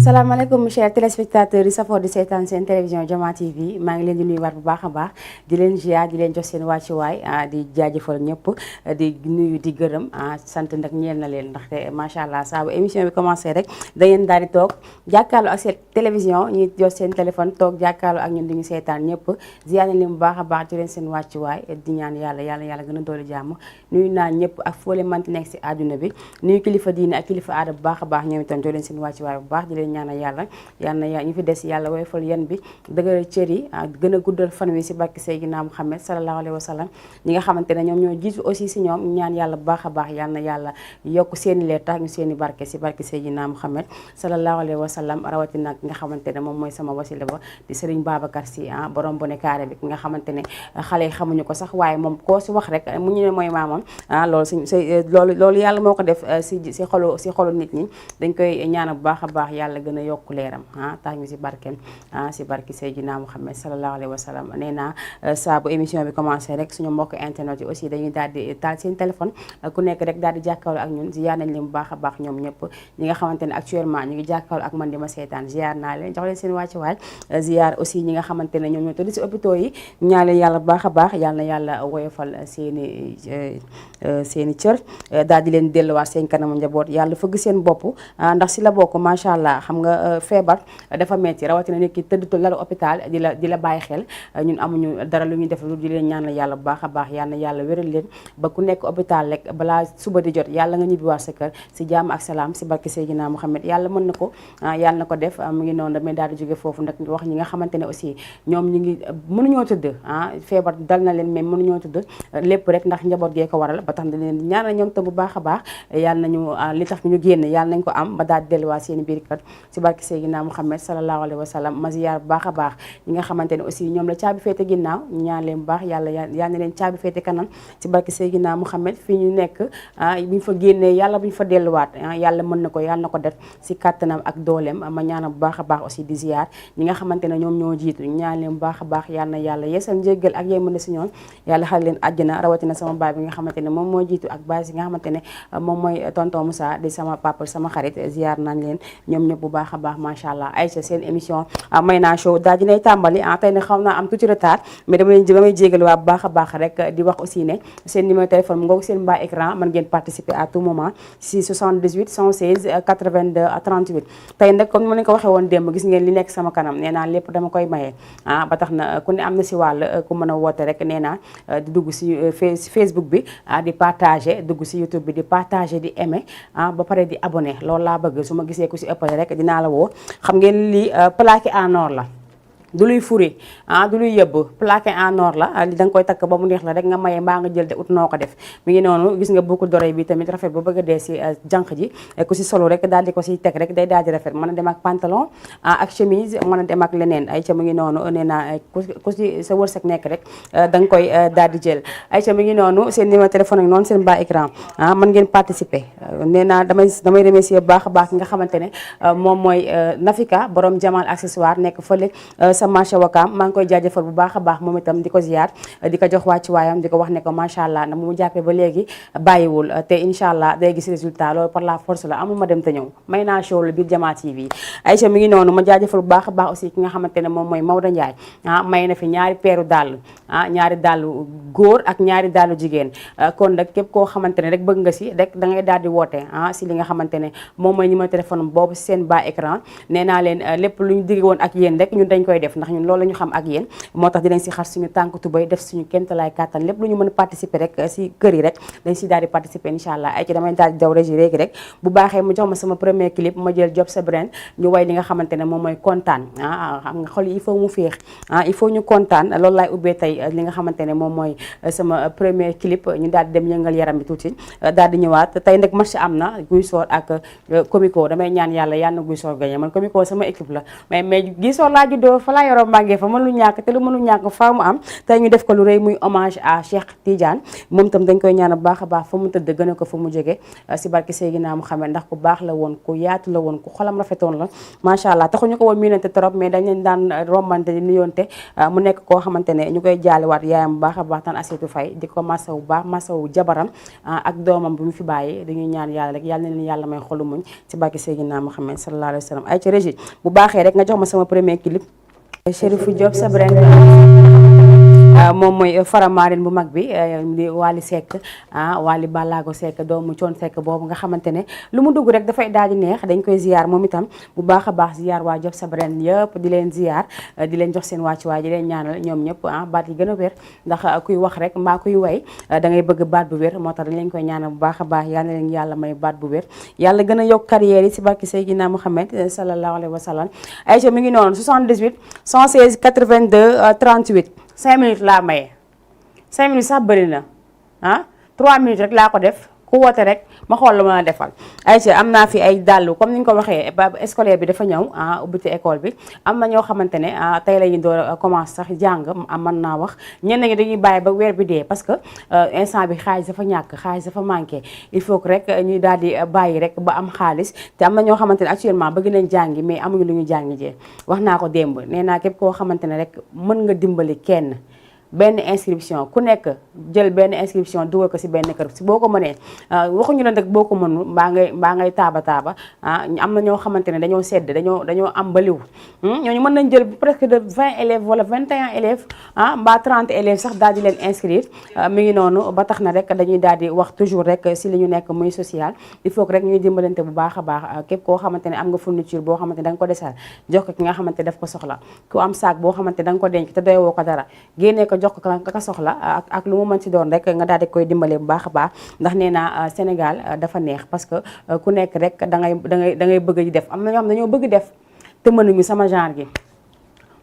salaamaaleykum chers téléspectateurs yi safoo di seetaan seen télévision Jama TV maa ngi leen di nuyuwaat bu baax a baax di leen ziar di leen jox seen wàccuwaay di jaajëfal ñëpp di nuyu di gërëm sant nag ñeel na leen ndaxte macha allah saa bu émission bi commencé rek da ngeen daal di toog jàkkaarloo ak seen télévision ñuy jox seen téléphone toog jàkkaarloo ak ñun di ñu seetaan ñëpp ziar nañ leen bu baax a baax di leen seen wàccuwaay di ñaan yàlla gën a doole jàmm nuyu naa ñëpp ak foo leen manti nekk si àdduna bi nuyu kilifa diine ak kilifa aada bu baax a baax ñoom itam jox leen seen wàccuwaay bu baax di leen ñaanal yàlla ñu fi des yàlla woyofal yan bi dëgëral cër yi gën a guddal fan wi si barke Seydina Muhammad sallallahu alayhi wa sallam ñi nga xamante ne ñoom ñoo jiitu aussi si ñoom ñaan yàlla bu baax a baax yàlla yokk seeni leer tax ñu seeni barke si barke Seydina Muhammad sallallahu alayhi wa sallam rawatina nag nga xamante ne moom mooy sama wasila ba di Serigne Babacar Sy borom bone carré bi nga xamante ne xale yi xamuñu ko sax waaye moom koo si wax rek mu ñu ne mooy maamam loolu yàlla moo ko def si xolu nit ñi dañ koy ñaanal bu baax a baax yàlla gën a yokk leeram tax ñu si barkeem si barke Seydina Muhammad sallallahu alayhi wa sallam nee naa saa bu émission bi commencé rek suñu mbokk internet yi aussi dañuy daal di taal seen téléphone ku nekk rek daal di jàkkaarloo ak ñun ziar nañ leen bu baax a baax ñoom ñëpp ñi nga xamante ne actuellement ñu ngi jàkkaarloo ak man di ma seetaan ziar naa leen jox leen seen wàccuwaay ziar aussi ñi nga xamante ne ñoom ñoo tëdd si hôpitaux yi ñaan leen yàlla bu baax a baax yàlla woyofal seeni cër daal di leen delluwaat seen kanamu njaboot yàlla fëgg seen bopp ndax si la bokk macha allah xam nga feebar dafa metti rawatina nit ki tëdd lalu hôpital di la bàyyi xel ñun amuñu dara lu ñuy def lu di leen ñaanal yàlla bu baax a baax yàlla wéral leen ba ku nekk hôpital rek balaa suba di jot yàlla nga ñibbiwaat sa kër si jàmm ak salaam si barke Seydina Muhammad yàlla mën na ko yàlla na ko def mu ngi noonu damay daal di jóge foofu nag wax ñi nga xamante ne aussi ñoom ñu ngi mënuñoo tëdd feebar dal na leen mais mënuñoo tëdd lépp rek ndax njaboot gee ko waral ba tax na leen ñaanal ñoom tam bu baax a baax yàlla nañu li tax ñu génn yàlla nañ ko am ba daal di delluwaat seen biir kër si barke Seydina Muhammad sallallahu alayhi wa sallam ma ziyaar bu baax a baax ñi nga xamante ne aussi ñoom la caabi féete ginnaaw ñu ñaan leen bu baax yàlla na leen caabi féete kanam ci barke Seydina Muhammad fii ñu nekk bu ñu fa génnee yàlla bu ñu fa delluwaat yàlla mën na ko yàlla na ko def si kàttanam ak dooleem ma ñaanal bu baax a baax aussi di ziyaar ñi nga xamante ne ñoom ñoo jiitu ñu ñaan leen bu baax a baax yàlla yeesal njéggal ak yéen mën na si ñoom yàlla xal leen àjjana rawatina sama baay bi nga xamante ne moom moo jiitu ak baay si nga xamante ne moom mooy tonton Moussa di sama papa sama xarit ziyaar nañ leen ñoom ñëpp bu baax a baax macha allah Aïcha seen émission Mayna Show daal dinay tàmbali tey nag xam naa am tuuti retard mais damay jégalu waa bu baax a baax rek di wax aussi ne seen numéro téléphone mu ngoog seen bas écran mën ngeen participer à tout moment si 78 116 82 38 tey nag comme ni ma leen ko waxee woon démb gis ngeen li nekk sama kanam nee naa lépp dama koy maye ba tax na ku ne am na si wàll ku mën a woote rek nee naa di dugg si Facebook bi di partager dugg si YouTube bi di partager di aimer ba pare di abonné loolu laa bëgg su ma gisee ku si ëppale rek dinaa la woo xam ngeen lii plaqué en or la du luy furi du luy yëbb plaqué en or la li da nga koy takk ba mu neex la rek nga maye mbaa nga jël te ut noo ko def mi ngi noonu gis nga boucle d'oreille bi tamit rafet ba bëgg a dee si jànq ji ku si solo rek daal di ko si teg rek day daal di rafet mën a dem ak pantalon ak chemise mën a dem ak leneen ay ca mi ngi noonu nee naa ku si sa wërsëg nekk rek da nga koy daal di jël ay ca mi ngi noonu seen numéro téléphone ak noonu seen bas écran mën ngeen participer nee naa damay remercier bu baax a baax ki nga xamante ne moom mooy Nafika borom Jamal accessoire nekk fële sa marché Wakaam maa ngi koy jaajëfal bu baax a baax moom itam di ko ziar di ko jox wàccu waayam di ko wax ne ko macha allah na mu jàppee ba léegi bàyyiwul te incha allah day gis résultat loolu par la force la amul ma dem te ñëw Mayna Show la biir Jama TV Aïcha mi ngi noonu ma jaajëfal bu baax a baax aussi ki nga xamante ne moom mooy Maodo Ndiaye may na fi ñaari peeru dàll ñaari dàllu góor ak ñaari dàllu jigéen kon nag képp koo xamante ne rek bëgg nga si rek da ngay daal di woote si li nga xamante ne moom mooy numéro téléphone boobu seen bas écran nee naa leen lépp lu ñu digg woon ak yéen rek ñun dañ koy def ndax ñun loolu la ñu xam ak yéen moo tax dinañ si xar suñu tànk tubay def suñu kéemtalaay kàttan lépp lu ñu mën a participer rek si kër yi rek dañ si daal di participer incha allah ay ci damay daal di daw régi réegi rek bu baaxee mu jox ma sama premier clip ma jël job sa brain ñu way li nga xamante ne moom mooy kontaan xam nga xol il faut mu féex il faut ñu kontaan loolu laay ubbee tey li nga xamante ne moom mooy sama premier clip ñu daal di dem yëngal yaram bi tuuti daal di ñëwaat tey nag match am na Guy Soor ak Comico damay ñaan yàlla na Guy Soor gagné man Comico sama équipe la mais Guy Soor laa juddoo fa faa yoroo màggee fa mënul ñàkk te lu mënul ñàkk faa mu am tey ñu def ko lu rëy muy hommage à Cheikh Tidiane moom tam dañ koy ñaan bu baax a baax fa mu tëdd gën a ko fa mu jóge si barki Seydina Muhammad ndax ku baax la woon ku yaatu la woon ku xolam rafetoon la macha allah taxuñu ko woon miinante trop mais dañ leen daan rombante di nuyonte mu nekk koo xamante ne ñu koy jaaliwaat yaayam bu baax a baax tan Aseetu Fay di ko masawu baax masawu jabaram ak doomam bu mu fi bàyyi dañuy ñaan yàlla rek yàlla na leen yàlla may xolu muñ ci barki Seydina Muhammad sallallahu alayhi wa sallam ay ci régie bu baaxee rek nga jox ma sama premier clip Chérifou Diop sa moom mooy Faramareen bu mag bi di Wally Seck Wally Ballago Seck doomu Thione Seck boobu nga xamante ne lu mu dugg rek dafay daal di neex dañ koy ziar moom itam bu baax a baax ziar waa Diop sa brand yëpp di leen ziar di leen jox seen wàccuwaay di leen ñaanal ñoom ñëpp baat yi gën a wér ndax kuy wax rek mbaa kuy way da ngay bëgg baat bu wér moo tax dañ leen koy ñaanal bu baax a baax yal na leen yàlla may baat bu wér yàlla gën a yokk carrière yi si barki Seydina Mouhamed sallallahu alayhi wa sallam ayca mi ngi noonu 78 116 82 38 5 minutes laa maye 5 minutes sax bëri na 3 minutes rek laa ko def ku woote rek ma xool lu ma la defal ayca am naa fi ay dàll comme ni ñu ko waxee scolaire bi dafa ñëw ubbite école bi am na ñoo xamante ne tey la ñu door a commencé sax jàng mën naa wax ñenn ñi dañuy bàyyi ba weer bi dee parce que instant bi xaalis dafa ñàkk xaalis dafa manqué il faut que rek ñuy daal di bàyyi rek ba am xaalis te am na ñoo xamante ne actuellement bëgg nañ jàngi mais amuñu lu ñu jàngi jee wax naa ko démb nee naa képp koo xamante ne rek mën nga dimbali kenn benn inscription ku nekk jël benn inscription dugal ko si benn kër si boo ko mënee waxuñu la nag boo ko mënul mbaa ngay taaba am na ñoo xamante ne dañoo sedd dañoo am baliw ñooñu mën nañ jël presque de 20 élèves wala 21 élèves mbaa 30 élèves sax daal di leen inscrire mi ngi noonu ba tax na rek dañuy daal di wax toujours rek si li ñu nekk muy social il faut que rek ñuy dimbalante bu baax a baax képp koo xamante ne am nga fourniture boo xamante ne da nga ko desal jox ko ki nga xamante ne daf ko soxla ku am sac boo xamante ne da nga ko denc te doy woo ko dara génnee ko jox ko ka soxla ak lu mu mën ci doon rek nga daal di koy dimbale bu baax a baax ndax nee naa Sénégal dafa neex parce que ku nekk rek da ngay bëgg di def am na ñoo xam dañoo bëgg def te mënuñu sama genre gi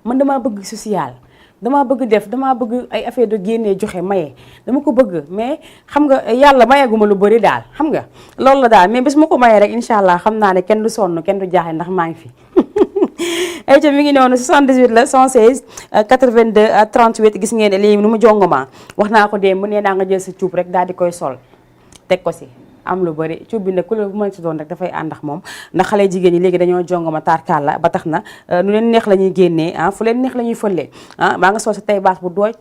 man dama bëgg social dama bëgg def dama bëgg ay affaire de génnee joxe maye dama ko bëgg mais xam nga yàlla mayeguma lu bëri daal xam nga loolu la daal mais bis ma ko mayee rek incha allah xam naa ne kenn du sonn kenn du jaaxle ndax maa ngi fi ayca mi ngi noonu 78 la 116 82 38 gis ngeen ne lii nu mu jongoma wax naa ko démb nee naa nga jël sa cuub rek daal di koy sol teg ko si am lu bëri cuub bi nag ku la bu mën si doon rek dafay ànd ak moom ndax xale jigéen ñi léegi dañoo jongoma tarkaal la ba tax na nu leen neex la ñuy génnee fu leen neex la ñuy fëlee baa nga sol sa tey baas bu dooj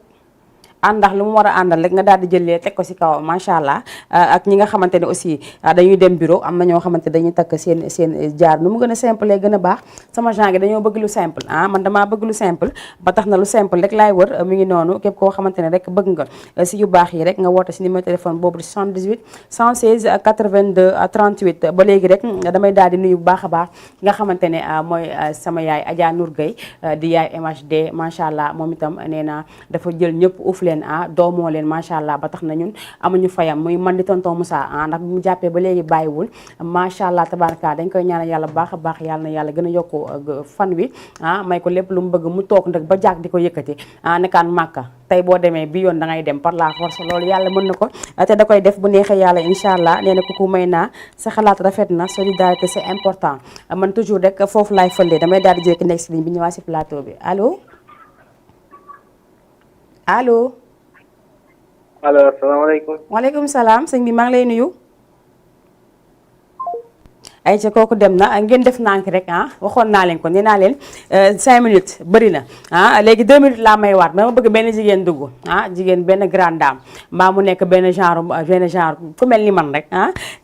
àndax lu mu war a àndal rek nga daal di jëlee teg ko ci kaw macha allah ak ñi nga xamante ne aussi dañuy dem bureau am na ñoo xamante dañuy takk seen jaar nu mu gën a simple gën a baax sama genre gi dañoo bëgg lu simple man damaa bëgg lu simple ba tax na lu simple rek laay wër mi ngi noonu képp koo xamante ne rek bëgg nga ci yu baax yi rek nga woote ci numéro téléphone boobu di 78 116 82 38 ba léegi rek damay daal di nuyu bu baax a baax nga xamante ne mooy sama yaay Adja Nour Gueye di yaay MHD macha allah moom itam nee na dafa jël ñëpp uuf leen doomoo leen macha allah ba tax na ñun amuñu fayam muy man di tonton Moussa ndax bi mu jàppee ba léegi bàyyiwul macha allah tabaraka dañ koy ñaanal yàlla baax a baax yàlla na yàlla gën a yokku fan wi may ko lépp lu mu bëgg mu toog nag ba jàkk di ko yëkkati nekkaan màkka tey boo demee bi yoon da ngay dem par la force loolu yàlla mën na ko te da koy def bu neexee yàlla incha allah nee na ku may naa sa xalaat rafet na solidarité c'est important man toujours rek foofu laay fëlee damay daal di jël ki nekk si ligne bi ñëwaat si plateau bi allo allo. allo asalaamaaleykum. waaleykum salaam sëñ bi maa ngi lay nuyu. ay ca kooku dem na ngeen def nànk rek waxoon naa leen ko nee naa leen 5 minutes bëri na léegi 2 minutes laa may waat dama bëgg benn jigéen dugg jigéen benn grande dame mbaa mu nekk benn genre ku mel ni man rek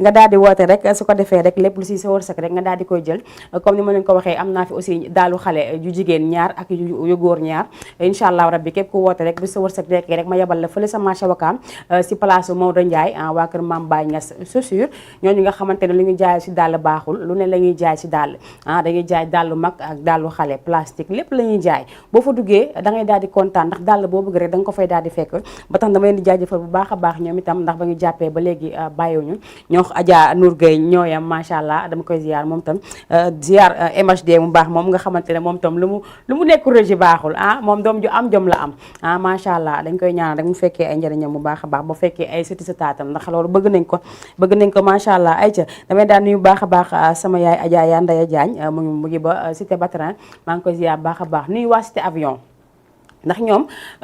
nga daal di woote rek su ko defee rek lépp lu si sa wërsëg rek nga daal di koy jël comme ni ma leen ko waxee am naa fi aussi daalu xale yu jigéen ñaar ak yu góor ñaar incha allah rabbi képp ku woote rek bu sa wërsëg nekkee rek ma yebal la fële sa marché Wakaam si place Maodo Ndiaye waa kër Mame Baye Niass chaussure ñooñu nga xamante ne lu ñu jaay si dàll baaxul lu ne la ñuy jaay si dàll dañuy jaay dàllu mag ak dàllu xale plastique lépp la ñuy jaay boo fa duggee da ngay daal di kontaan ndax dàll boo bëgg rek da nga ko fay daal di fekk ba tax dama leen di jaajëfal bu baax a baax ñoom itam ndax ba ñu jàppee ba léegi bàyyiwuñu ñoo Adja Nour Gueye ñooyam macha allah dama koy ziar moom tam ziar MHD mu baax moom nga xamante ne moom tam lu mu nekk régi baaxul moom doom ju am jom la am macha allah dañ koy ñaan rek mu fekkee ay njëriñam bu baax a baax ba fekkee ay sëti sa taatam ndax loolu bëgg nañ ko macha allah ay ca damay daal nuyu baax a baax baax sama yaay Adja Yandaya Diagne mu ngi ba cité Batran maa ngi koy ziar baax a baax nuyu waa cité avion ndax ñoom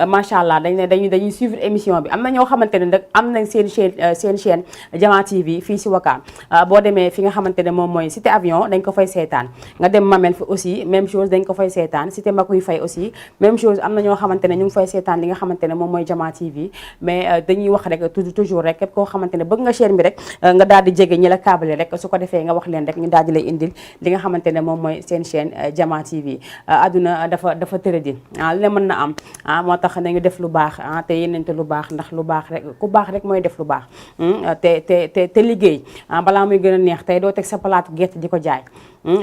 macha allah dañuy suivre émission bi am na ñoo xamante ne nag am nañ seen chaîne Diama TV fii si Wakaam boo demee fi nga xamante ne moom mooy cité avion dañ ko fay seetaan nga dem Mamel fi aussi même chose dañ ko fay seetaan cité Makuy Fay aussi même chose am na ñoo xamante ne ñu ngi fay seetaan li nga xamante ne moom mooy Diama TV mais dañuy wax rek toujours rek képp koo xamante ne bëgg nga chaîne bi rek nga daal di jege ñi la câble rek su ko defee nga wax leen rek ñu daal di lay indil li nga xamante ne moom mooy seen chaîne Diama TV adduna dafa tëradi li mën na am moo tax nañu def lu baax te yéenante lu baax ndax lu baax rek ku baax rek mooy def lu baax te liggéey balaa muy gën a neex tey doo teg sa palaatu gerte di ko jaay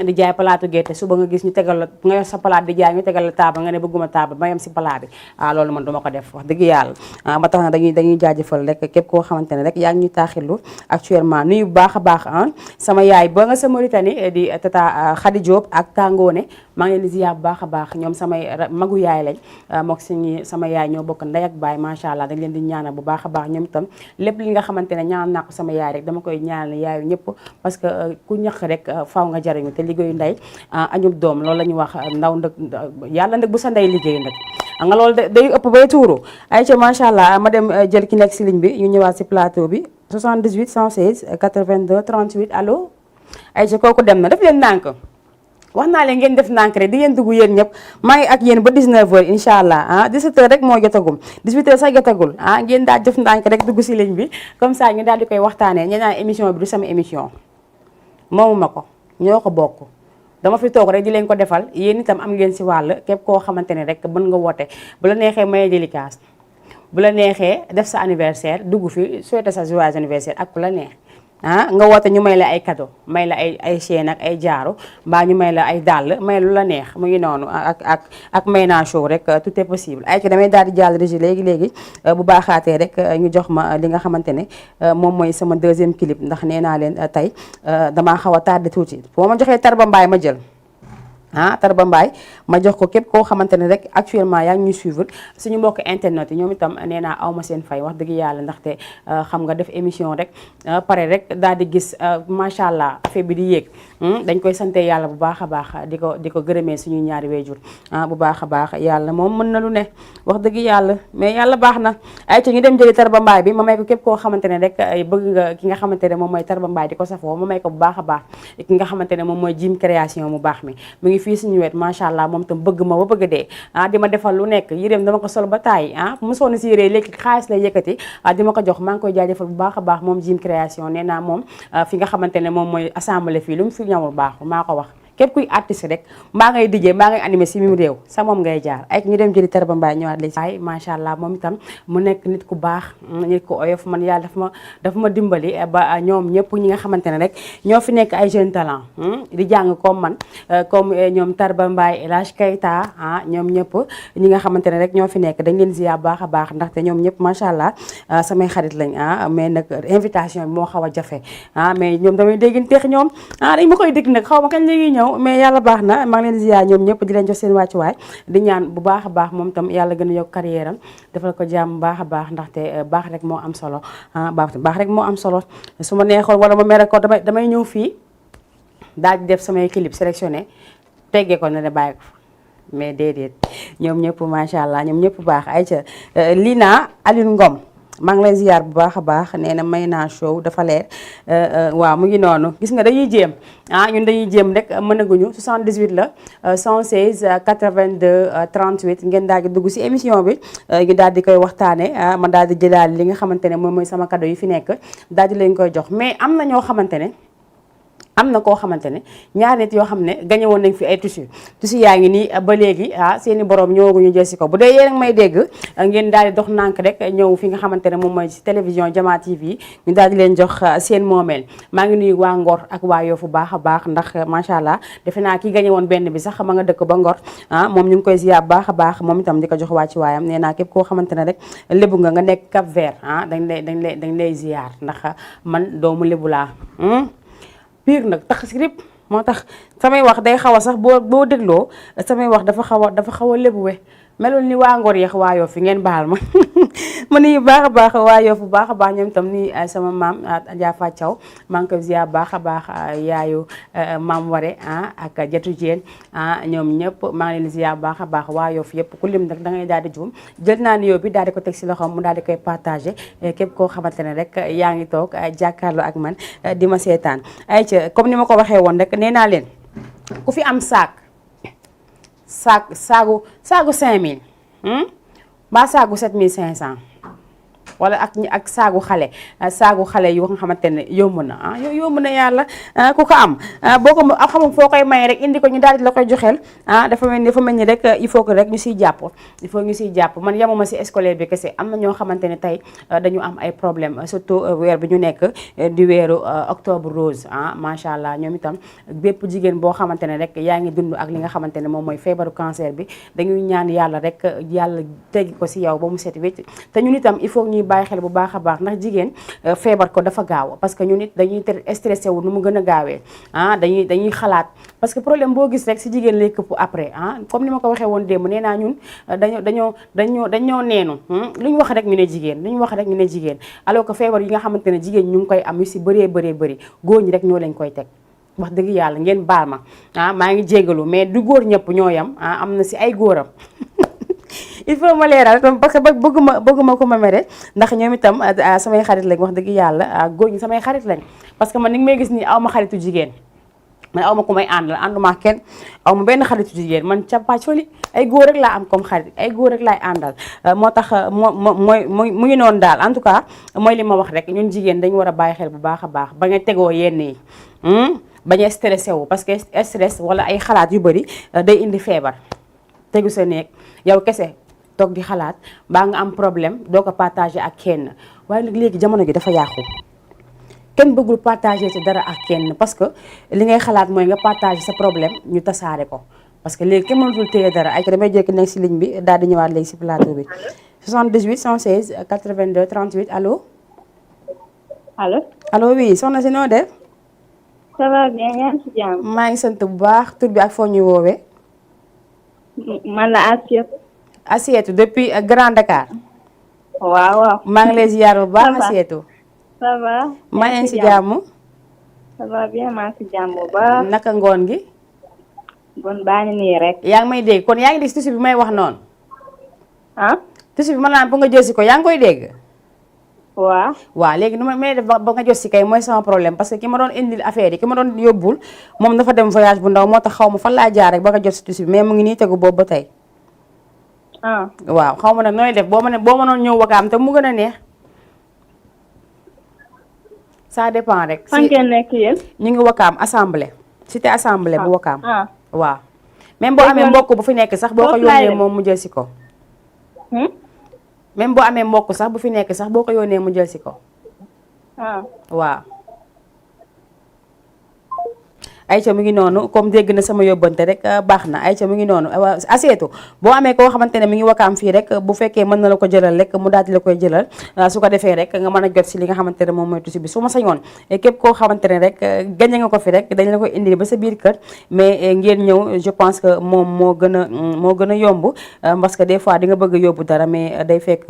di jaay palaatu gerte suba nga gis ñu tegal la nga yor sa palaat di jaay ñu tegal la taabal nga ne bëgguma taabal ma yem si palaat bi loolu man duma ko def wax dëgg yàlla ba tax na dañuy jaajëfal rek képp koo xamante ne rek yaa ngi ñuy taaxirlu actuellement nuyu bu baax a baax sama yaay ba nga sa Mauritanie di tata Khady Diop ak Tangoone maa ngi leen di ziar bu baax a baax ñoom samay magu yaay lañ mook sama yaay ñoo bokk ndey ak baay macha allah dañ leen di ñaanal bu baax a baax ñoom itam lépp li nga xamante ne ñaan naa ko sama yaay rek dama koy ñaanal yaayu ñëpp parce que ku ñaq rek faaw nga jariñu te liggéeyu ndey añub doom loolu la ñuy wax ndaw ndëg yàlla ndëg bu sa ndey liggéey ndëg nga loolu day ëpp bay tuuru ay ca macha allah ma dem jël ki nekk si ligne bi ñu ñëwaat si plateau bi 78 116 82 38 allo ay ca kooku dem na def leen ndànk wax naa leen ngeen def ndànk rek di ngeen dugg yéen ñëpp maa ngi ak yéen ba 19h incha allah 17h rek moo jotagum 18h sax jotagul ngeen daal def ndànk rek dugg si ligne bi comme ça ñu daal di koy waxtaanee ñu naan émission bi du sama émission moomu ma ko ñoo ko bokk dama fi toog rek di leen ko defal yéen itam am ngeen si wàll képp koo xamante ne rek mën nga woote bu la neexee maye délicace bu la neexee def sa anniversaire dugg fi souhaiter sa joyeux anniversaire ak ku la neex nga woote ñu may la ay cadeau may la ay chaîne ak ay jaaro mbaa ñu may la ay dàll may lu la neex mu ngi noonu ak may naa show rek tout est possible ay ci damay daal di jàll régie léegi bu baaxaatee rek ñu jox ma li nga xamante ne moom mooy sama deuxième clip ndax nee naa leen tey damaa xaw a tardé tuuti boo ma joxee Tarba Mbaye ma jël Tarba Mbaye ma jox ko képp koo xamante ne rek actuellement yaa ngi ñuy suivre suñu mbokk internet yi ñoom itam nee naa aw ma seen fay wax dëgg yàlla ndaxte xam nga def émission rek pare rek daal di gis macha allah affaire bi di yéeg dañ koy sante yàlla bu baax a baax di ko gërëmee suñuy ñaari waajur bu baax a baax yàlla moom mën na lu ne wax dëgg yàlla mais yàlla baax na ay ci ñu dem jëli Tarba Mbaye bi ma may ko képp koo xamante ne rek bëgg nga ki nga xamante ne moom mooy Tarba Mbaye di ko safoo ma may ko bu baax a baax ki nga xamante ne moom mooy Jim création mu baax mi fii suñu wet macha allah moom tam bëgg ma ba bëgg dee di ma defal lu nekk yéreem dama ko sol ba taay mu sonn si yére léegi xaalis lay yëkkati di ma ko jox maa ngi koy jaajëfal bu baax a baax moom Jim création nee naa moom fi nga xamante ne moom mooy assemblée fii lu mu fi ñamul baaxul maa ko wax képp kuy artiste rek mbaa ngay DJ mbaa ngay animé si mim réew sa moom ngay jaar ay ñu dem jëli Tarba Mbaye ñëwaat léegi ay macha allah moom itam mu nekk nit ku baax nit ku oyof man yàlla dafa ma dimbali ba ñoom ñëpp ñi nga xamante ne rek ñoo fi nekk ay jeune talent di jàng comme man comme ñoom Tarba Mbaye El Hadj Keita ñoom ñëpp ñi nga xamante ne rek ñoo fi nekk dañ leen ziar baax a baax ndaxte ñoom ñëpp macha allah samay xarit lañ mais nag invitation bi moo xaw a jafe mais ñoom damay dégganteex ñoom dañ ma koy dégg nag xaw ma kañ léegi ñëw mais yàlla baax na maa ngi leen ziar ñoom ñëpp di leen jox seen wàccuwaay di ñaan bu baax a baax moom tam yàlla gën a yokk carrière am defal ko jàmm baax a baax ndaxte baax rek moo am solo baax rek moo am solo su ma neexoon wala ma mere ko damay ñëw fii daal di def samay clip sélectionné teggee ko ne de bàyyi ko mais déedéet ñoom ñëpp macha allah ñoom ñëpp baax ay ca Lina Aline Ngom maa ngi lay ziar bu baax a baax nee na may naa show dafa leer waaw mu ngi noonu gis nga dañuy jéem ñun dañuy jéem rek mënaguñu 78 la 116 82 38 ngeen daal di dugg si émission bi ñu daal di koy waxtaane ma daal di jëlaat li nga xamante ne moom mooy sama cadeau yi fi nekk daal di leen koy jox mais am na ñoo xamante ne am na koo xamante ne ñaari nit yoo xam ne gañe woon nañ fi ay tissu yaa ngi nii ba léegi seeni borom ñëwaguñu jël si ko bu dee yéen a may dégg ngeen daal di dox nànk rek ñëw fi nga xamante ne moom mooy si télévision Diama TV ñu daal di leen jox seen moomeel maa ngi nuyu waa Ngor ak waa Yoff bu baax a baax ndax macha allah defe naa ki gañe woon benn bi sax ma nga dëkk ba Ngor moom ñu ngi koy ziar bu baax a baax moom itam di ko jox wàcci waayam nee naa képp koo xamante ne rek lébu nga nekk Cap Vert dañ lay ziar ndax man doomu lébu laa pire nag tax si rip moo tax samay wax day xaw a sax boo dégloo samay wax dafa xaw a lébuwe melul ni waa Ngor yeex waa Yoff fi ngeen baal ma ma nuyu baax a baax waa Yoff bu baax a baax ñoom itam ni sama maam Adja Fa Thiaw maa ngi koy ziar baax a baax yaayu maam Ware ak Jatu Jeen ñoom ñëpp maa ngi leen ziar baax a baax waa Yoff yëpp ku lim nag da ngay daal di juum jël naa nuyoo bi daal di ko teg si loxoom mu daal di koy partagé képp koo xamante ne rek yaa ngi toog jàkkaarloo ak man di ma seetaan ay ca comme ni ma ko waxee woon rek nee naa leen ku fi am saagu 5000 mbaa saagu 7500 wala ak saagu xale yu nga xamante ne yomb na yomb na yàlla ku ko am boo ko xamul foo koy maye rek indi ko ñu daal di la koy joxeel dafa mel ni rek il faut que rek ñu siy jàpp man yamuma si scolaire bi kese am na ñoo xamante ne tey dañu am ay problème surtout weer bi ñu nekk di weeru octobre rose macha allah ñoom itam bépp jigéen boo xamante ne rek yaa ngi dund ak li nga xamante ne moom mooy feebaru cancer bi dañuy ñaan yàlla rek yàlla teggi ko si yow ba mu set wécc te ñun itam il faut ñuy bàyyi xel bu baax a baax ndax jigéen feebar ko dafa gaaw parce que ñun it dañuy stressé wu nu mu gën a gaawee dañuy xalaat parce que problème boo gis rek si jigéen lay këpp après comme ni ma ko waxee woon démb nee naa ñun dañoo neenu lu ñu wax rek ñu ne jigéen alors que feebar yi nga xamante ne jigéen ñu ngi koy am yu si bëree bëri góor ñi rek ñoo leen koy teg wax dëgg yàlla ngeen baal ma maa ngi jégalu mais du góor ñëpp ñoo yam am na si ay góoram il faut ma leeral parce que bëgguma ko ma mere ndax ñoom itam samay xarit lañ wax dëgg yàlla góor ñi samay xarit lañ parce que man ni nga may gis nii aw ma xaritu jigéen man aw ma ku may àndal ànduma kenn aw ma benn xaritu jigéen man capacoli ay góor rek laa am comme xarit ay góor rek laay àndal moo tax mu ngi noonu daal en tout cas mooy li ma wax rek ñun jigéen dañu war a bàyyi xel bu baax a baax ba nga tegoo yenn yi bañ a stressé wu parce que stress wala ay xalaat yu bëri day indi feebar tegu sa néeg yow kese toog di xalaat baa nga am problème doo ko partagé ak kenn waaye nag léegi jamono gi dafa yàqu kenn bëggul partagé ci dara ak kenn parce que li ngay xalaat mooy nga partagé sa problème ñu tasaare ko parce que léegi kenn mënatul téye dara ay ko damay jékki nekk si ligne bi daal di ñëwaat léegi si plateau bi 78 116 82 38 allo. allo oui soxna si noo def. ça va bien yaa ngi si jàmm. maa ngi sant bu baax tur bi ak foo ñuy woowee. man la Asietou. Asietou depuis Grand Dakar. waaw. maa ngi lay ziar bu baax Asietou. ça va. maa ngi si jàmm. ça va bien maa ngi si jàmm bu baax. naka ngoon gi. bon baa ngi nii rek. yaa ngi may dégg kon yaa ngi dégg tissu bi may wax noonu. tissu bi ma naan pour nga jël si ko yaa ngi koy dégg. waaw léegi nu may def ba nga jot si kay mooy sama problème parce que ki ma doon indil affaire yi ki ma doon yóbbul moom dafa dem voyage bu ndaw moo tax xaw ma fan laa jaar rek ba nga jot si tissu bi mais mu ngi nii tegu boobu ba tey. waaw xaw ma nag nooy def boo ma noon ñëw wakaam te mu gën a neex. ça dépend rek. fan ngeen nekk yéen. ñu ngi wakaam assemblée. cité assemblée bu wakaam. waaw même boo amee mbokk bu fi nekk sax boo ko yónnee moom mu jël si ko. même boo amee mbokk sax bu fi nekk sax boo ko yónnee mu jël si ko. waaw. Aïcha mu ngi noonu comme dégg na sama yóbbante rek baax na Aïcha mu ngi noonu Asietou boo amee koo xamante ne mi ngi wakaam fii rek bu fekkee mën na la ko jëlal rek mu daal di la koy jëlal su ko defee rek nga mën a jot si li nga xamante ne moom mooy tissu bi su ma sañoon képp koo xamante ne rek gañe nga ko fi rek dañ la koy indi ba sa biir kër mais ngeen ñëw je pense que moom moo gën a yomb parce que des fois di nga bëgg a yóbbu dara mais day fekk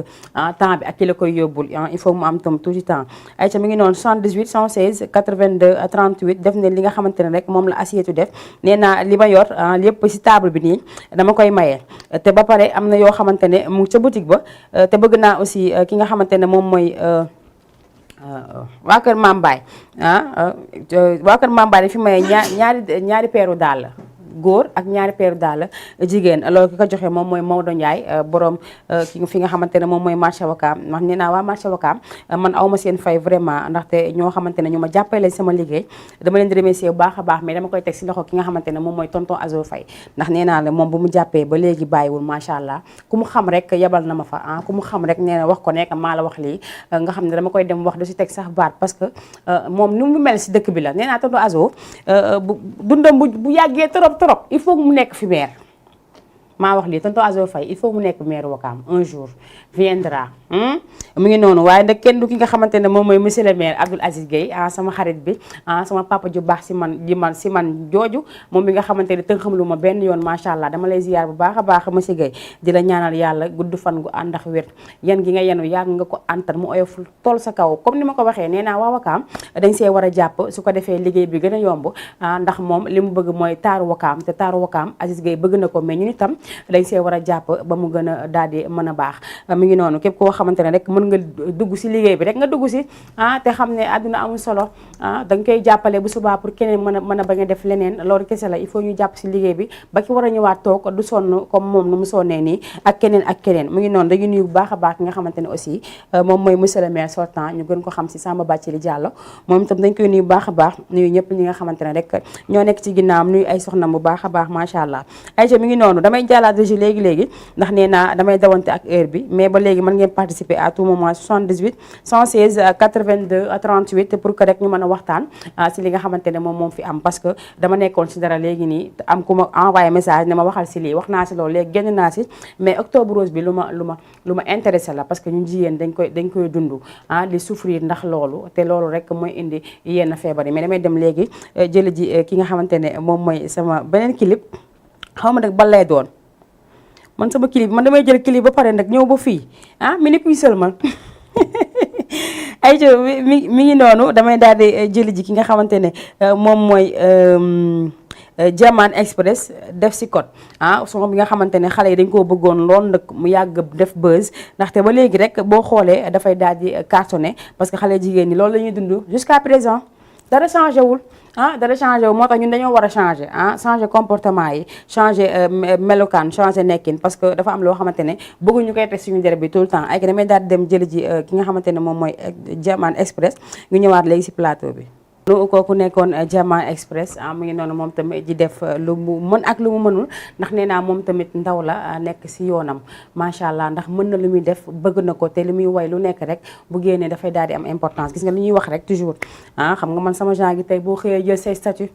temps bi ak ki la koy yóbbul il faut mu am tam tuuti temps Aïcha mu ngi noonu 78 116 82 38 def ne li nga xamante ne rek moom la Asietou def nee naa li ma yor lépp ci table bi nii dama koy maye te ba pare am na yoo xamante ne mu ca boutique ba te bëgg naa aussi ki nga xamante ne moom mooy waa kër Mambaay waa kër Mambaay fi maye ñaari peeru dàll góor ak ñaari peeru daal jigéen loolu ki ko joxe moom mooy Maodo Ndiaye borom fi nga xamante ne moom mooy marché Wakaam ndax nee naa waa marché Wakaam man awma seen fay vraiment ndaxte ñoo xamante ne ñu ma jàppale sama liggéey dama leen di remercier bu baax a baax mais dama koy teg si loxo ki nga xamante ne moom mooy tonton Azo Faye ndax nee naa la moom bu mu jàppee ba léegi bàyyiwul macha allah ku mu xam rek yebal na ma fa ku mu xam rek nee na wax ko nekk maa la wax lii nga xam ne dama koy dem wax du si teg sax baat parce que moom ni mu mel si dëkk bi la nee naa tonton Azo dundam bu yàggee trop il faut mu nekk fi maire maa wax lii tonton Azo Faye il faut mu nekk maire Ouakam un jour viendra mu ngi noonu. waaye nag kenn du ki nga xamante ne moom mooy monsieur le maire Abdoul Aziz Gueye sama xarit bi sama papa ju baax si man jooju moom mi nga xamante ne tënk xam lu ma benn yoon macha allah dama lay ziyaar bu baax a baax monsieur Gueye di la ñaanal yàlla gudd fan gu ànd ak wér yan gi nga yenu yàgg nga ko antan mu oyof tool sa kaw comme ni ma ko waxee nee naa waa Ouakam dañ see war a jàpp su ko defee liggéey bi gën a yomb ndax moom li mu bëgg mooy taaru Ouakam te taaru Ouakam Aziz Gueye bëgg na ko mais ñun itam dañ see war a jàpp ba mu gën a daal di mën a baax mi ngi noonu képp koo xamante ne rek mën nga dugg si liggéey bi rek nga dugg si te xam ne àdduna amul solo da nga koy jàppale bu subaa pour keneen mën a bañ a def leneen loolu kese la il faut ñu jàpp si liggéey bi ba ki war a ñëwaat toog du sonn comme moom nu mu sonnee nii ak keneen mu ngi noonu dañuy nuyu bu baax a baax ki nga xamante ne aussi moom mooy monsieur le maire sortant ñu gën ko xam si Samba Bathily Diallo moom itam dañ koy nuyu bu baax a baax nuyu ñëpp ñi nga xamante ne rek ñoo nekk ci ginnaawam nuyu ay soxnam bu baax a baax macha allah ayca mi ngi noonu damay jàllaat régi léegi ndax nee naa damay dawante ak heure bi mais ba léegi mën ngeen participer à tout moment 78 116 82 38 pour que rek ñu mën a waxtaan si li nga xamante ne moom fi am parce que dama nekkoon si dara léegi nii am ku ma envoyé message ne ma waxal si lii wax naa si loolu léegi génn naa si mais octobre rose bi lu ma intéressé la parce que ñun jigéen dañ koy dund di souffrir ndax loolu te loolu rek mooy indi yenn feebar yi mais damay dem léegi jëli ji ki nga xamante ne moom mooy sama beneen clip xaw ma nag ban lay doon man sama clip man damay jël clip ba pare nag ñëw ba fii mi ni kuy seulement ay mi ngi noonu damay daal di jëli ji ki nga xamante ne moom mooy Diamane Express def si code son bi nga xamante ne xale yi dañ koo bëggoon lool nag mu yàgg def buzz ndaxte ba léegi rek boo xoolee dafay daal di cartonné parce que xale jigéen ñi loolu la ñuy dund jusqu'à présent dara changé wul dara changé wul moo tax ñun dañoo war a changé changé comportement yi changé melokaan changé nekkin parce que dafa am loo xamante ne bëgguñu koy teg suñu deret bi tout le temps ay damay daal di dem jëli ji ki nga xamante ne moom mooy Diamane Express ñu ñëwaat léegi si plateau bi. lu kooku nekkoon Diamane Express mu ngi noonu moom tamit di def lu mu mën ak lu mu mënul ndax nee naa moom tamit ndaw la nekk si yoonam macha allah ndax mën na lu muy def bëgg na ko te li muy woy lu nekk rek bu génnee dafay daal di am importance gis nga li ñuy wax rek toujours xam nga man sama genre gi tey boo xëyee jël say statut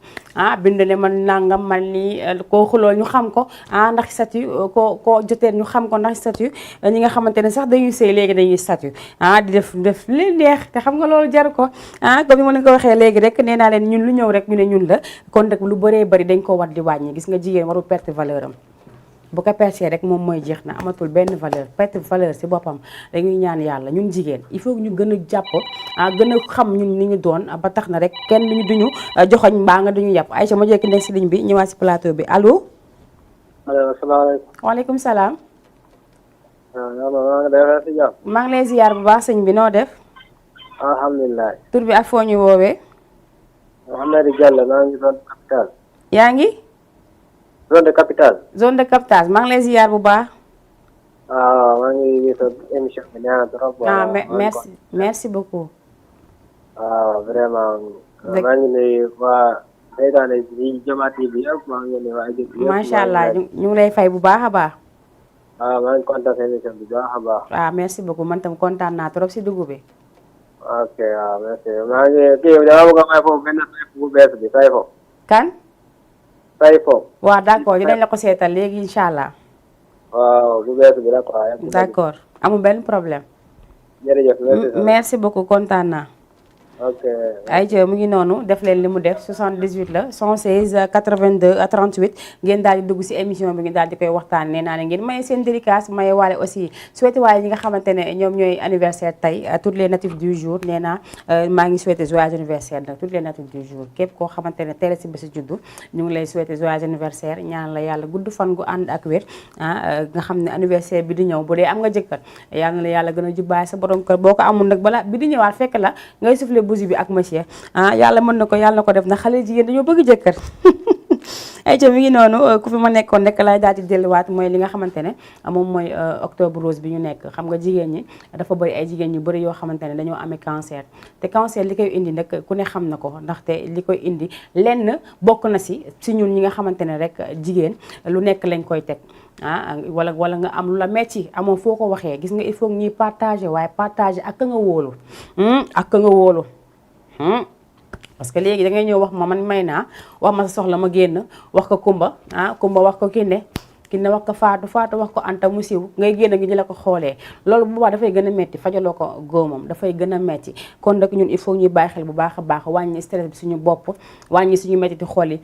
bind ne man nangam man nii koo xulool ñu xam ko ndax statut koo jotee ñu xam ko ndax statut ñi nga xamante ne sax dañuy sëy léegi dañuy statut di def li neex te xam nga loolu jar ko comme ni ma leen ko waxee léegi rek nee naa leen ñun lu ñëw rek ñu ne ñun la kon rek lu bëree bëri dañ ko war di wàññi gis nga jigéen warul perte valeur am bu ko percé rek moom mooy jeex na amatul benn valeur perte valeur si boppam dañuy ñaan yàlla ñun jigéen il faut ñu gën a jàpp gën a xam ñun ni ñu doon ba tax na rek kenn duñu joxoñ mbaa nga duñu yàpp Aïcha ma jekki nekk si ligne bi ñëwaat si plateau bi allo. asalaamaaleykum. waaleykum salaam. maa ngi lay maa ziyaar bu baax sëñ bi noo def. alhamdulilah. tur bi ak foo ñu woowee. Mouhamed Diallo maa ngi zone de capitale. yaa ngi. zone de capitale. zone de captage maa ngi lay ziyaar bu baax. waaw maa ngi gis émission bi neex na trop. merci beaucoup. waaw vraiment. maa ngi nuyu waa Seytaane yi Jamaat bi yëpp maa ngi nuyu waa Égypte yëpp. macha allah ñu ngi lay fay bu baax a baax. waaw maa ngi kontaan émission bi bu baax a baax. waaw merci beaucoup man tam kontaan naa trop si dugub bi. ok waaw merci maa ngi kii dama bëgg a may foofu benn sayfu bu bees bi sayfo. kan. sayfo. waaw d'accord dinañ la ko seetal léegi incha allah. waaw bu bees bi la quoi. d'accord amul benn problème. jërëjëf merci beaucoup kontaan naa. ok. ayca mu ngi noonu def leen li mu def 78 la 116 82 38 ngeen daal di dugg si émission bi ngeen daal di koy waxtaan nee naa ne ngeen maye seen dédicace maye waale aussi souhaité waaye ñi nga xamante ne ñoom ñooy anniversaire tey toutes les natifs du jour nee naa maa ngi souhaité joyeux anniversaire nag toutes les natifs du jour képp koo xamante ne teel si bési juddu ñu ngi lay souhaité joyeux anniversaire ñaan la yàlla gudd fan gu ànd ak wér nga xam ne anniversaire bi di ñëw bu dee am nga jëkkër yàlla na la yàlla gën a jubbaay sa borom kër boo ko amul nag balaa bi di ñëwaat fekk la ngay soufflé busi bi ak monsieur yàlla mën na ko yàlla na ko def ndax xale jigéen dañoo bëgg jëkkër ayca mi ngi noonu ku fi ma nekkoon rek lay daal di delluwaat mooy li nga xamante ne moom mooy octobre rose bi ñu nekk xam nga jigéen ñi dafa bëri ay jigéen ñu bëri yoo xamante ne dañoo amee cancer te cancer li koy indi nag ku ne xam na ko ndaxte li koy indi lenn bokk na si ñun ñi nga xamante ne rek jigéen lu nekk lañ koy teg wala nga am lu la metti amoon foo ko waxee gis nga il faut ñuy partager waaye partager ak ka nga wóolu parce que léegi da ngay ñëw wax ma man may naa wax ma sa soxla ma génn wax ko Kumba Kumba wax ko Kinde ki ne wax ko Fatou wax ko Anta mu siiw ngay génn ngi ñu la ko xoolee loolu bu boobaa dafay gën a metti fajaloo ko góomam dafay gën a metti kon nag ñun il faut ñuy bàyyi xel bu baax a baax wàññi stress bi suñu bopp wàññi suñu metti di xool yi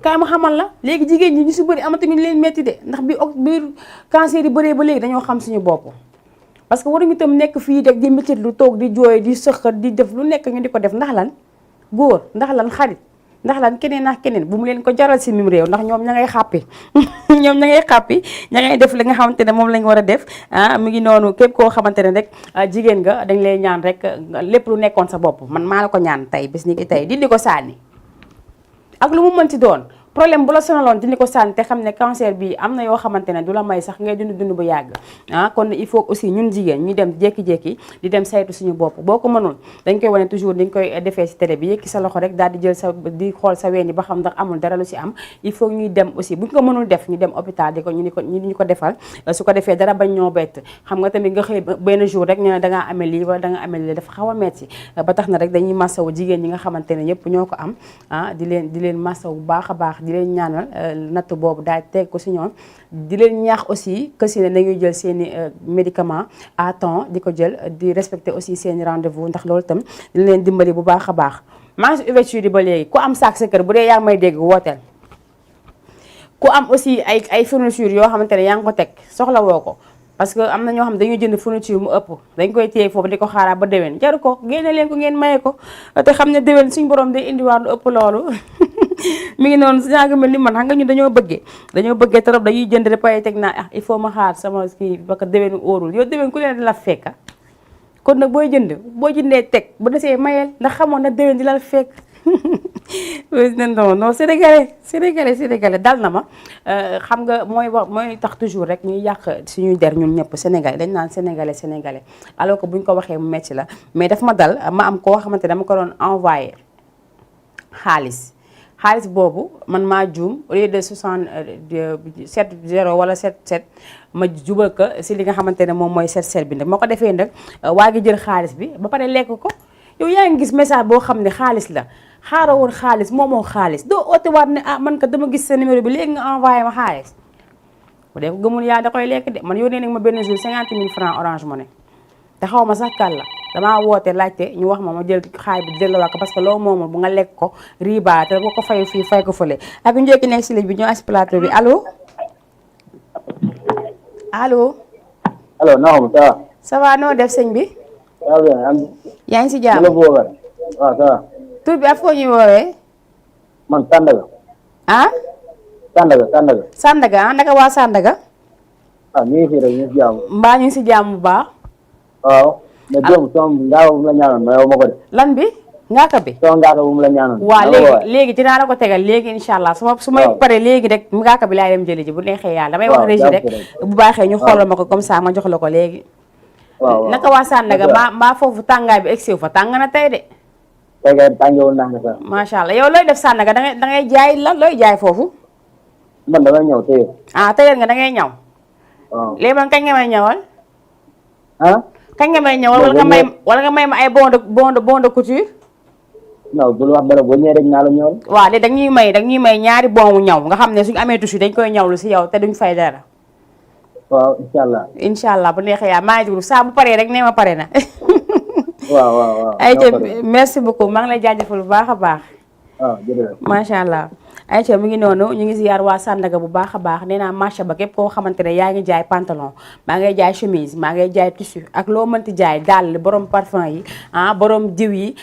kaay ma xamal la léegi jigéen ñi ñu si bëri amatuñu leen metti de ndax bi cancer yi bëree ba léegi dañoo xam suñu bopp parce que waruñu itam nekk fii rek di métit lu toog di jooy di sëqat di def lu nekk ñu di ko def ndax lan góor ndax lan xarit ndax lan keneen ak keneen bu mu leen ko jaral si mim réew ndax ñoom ña ngay xàppi ñoom ña ngay xàppi ña ngay def li nga xamante ne moom lañ war a def mi ngi noonu képp koo xamante ne rek jigéen nga dañ lay ñaan rek lépp lu nekkoon sa bopp man maa la ko ñaan tey bis ni ki tey dindi ko sànni ak lu mu mënti doon problème bu la sonaloon dindi ko sànni te xam ne cancer bi am na yoo xamante ne du la may sax ngay dund bu yàgg kon il faut aussi ñun jigéen ñu dem jékki-jékki di dem saytu suñu bopp boo ko mënul dañ koy wane toujours dañ koy defee ci télé bi yëkki sa loxo rek daal di jël di xool sa ween yi ba xam ndax amul dara lu ci am il faut ñuy dem aussi buñ ko mënul def ñu dem hôpital di ko ñu ko defal su ko defee dara bañ ñoo bett xam nga tamit nga xëy benn jour rek ñu ne dangaa amee lii wala dangaa amee lii dafa xaw a metti ba tax na rek dañuy massawu jigéen ñi nga xamante ne ñëpp ñoo ko am di leen massawu bu baax a baax di leen ñaanal natt boobu daal teg ko si ñoom di leen ñaax aussi que si ne nañuy jël seeni médicament à temps di ko jël di respecter aussi seeni rendez-vous ndax loolu itam di leen dimbali bu baax a baax maa ngi si ouverture yi ba léegi ku am saak sa kër bu dee yaa ngi may dégg wooteel ku am aussi ay fourniture yoo xamante ne yaa ngi ko teg soxla woo ko parce que am na ñoo xam ne dañuy jënd fourniture mu ëpp dañ koy téye foofu di ko xaaraat ba déwén jaru ko génne leen ko ngeen maye ko te xam ne déwén suñu borom day indiwaat lu ëpp loolu mi ngi noonu ñaa ngi mel ni man xam nga ñu dañoo bëggee trop dañuy jënd rek pay teg naa il faut ma xaar sama kii ba ko déwén óorul yow déwén ku leen di la fekka kon nag boo jëndee teg bu desee mayel ndax xamoon na déwén di la fekk non sénégalais dal na ma xam nga mooy tax toujours rek ñuy yàq suñuy der ñun ñëpp sénégalais dañ naan sénégalais alors que buñ ko waxee mu metti la mais daf ma dal ma am koo xamante dama ko doon envoyé xaalis boobu man maa juum au lieu de 70 wala 77 ma jubal ko si li nga xamante ne moom mooy 77 bi nag moo ko defee nag waa gi jël xaalis bi ba pare lekk ko yow yaa ngi gis message boo xam ne xaalis la xaara woon xaalis moomoo xaalis doo oote waat ne man ka dama gis sa numéro bi léegi nga envoyé ma xaalis bu dee ko gëmul yaa da koy lekk de man yónnee nag ma benn jour 50 000 francs Orange Money te xaw ma sax kan la damaa woote laajte ñu wax ma jël xaay bi delloo ko parce que loo moomul bu nga lekk ko riba te boo ko fayu fii fay ko fële ak njëkk nekk si ligne bi ñoo as plateau bi allo non ça va noo def sëñ bi yaa ngi si jàmm waaw ça va tur bi ak foo ñuy woowee man Sandaga Sandaga naka waa Sandaga ñu ngi fi rek ñu ngi si jàmm mbaa ñu ngi si jàmm bu baax waaw mais démb sama ngaaka bu mu la ñaanoon ma yow ma ko de lan bi ngaaka bi sama ngaaka bu mu la ñaanoon waaw léegi dinaa la ko tegal léegi incha allah su may pare léegi rek ngaaka bi laay dem jëli ji bu neexee yàlla damay wax régi rek bu baaxee ñu xoolal ma ko comme ça ma jox la ko léegi naka waa Sandaga mbaa foofu tàngaay bi egsiw fa tàng na tey de tàngewul naa nga sax macha allah yow looy def Sandaga da ngay jaay lan looy jaay foofu man damay ñëw téye tëyër nga da ngay ñaw léegi man kañ nga may ñawal kañ nga may ñëwal wala nga may ma ay bon de couture non bul wax dara boo ñëwee rek naa la ñëwal waaw léegi dañuy may ñaari bon ñaw nga xam ne suñu amee tissu dañ koy ñawlu si yow te duñ fay dara waaw incha allah bu neexee yaa maa ngi déglu saa bu paree rek nee ma pare na waaw ayca merci beaucoup maa ngi lay jaajëfal bu baax a baax waaw jërëjëf macha allah ayca mu ngi noonu ñu ngi ziyaar waa Sandaga bu baax a baax nee naa marché ba képp koo xamante ne yaa ngi jaay pantalon maa ngay jaay chemise maa ngay jaay tissu ak loo mënti jaay dàll borom parfum yi borom diw yi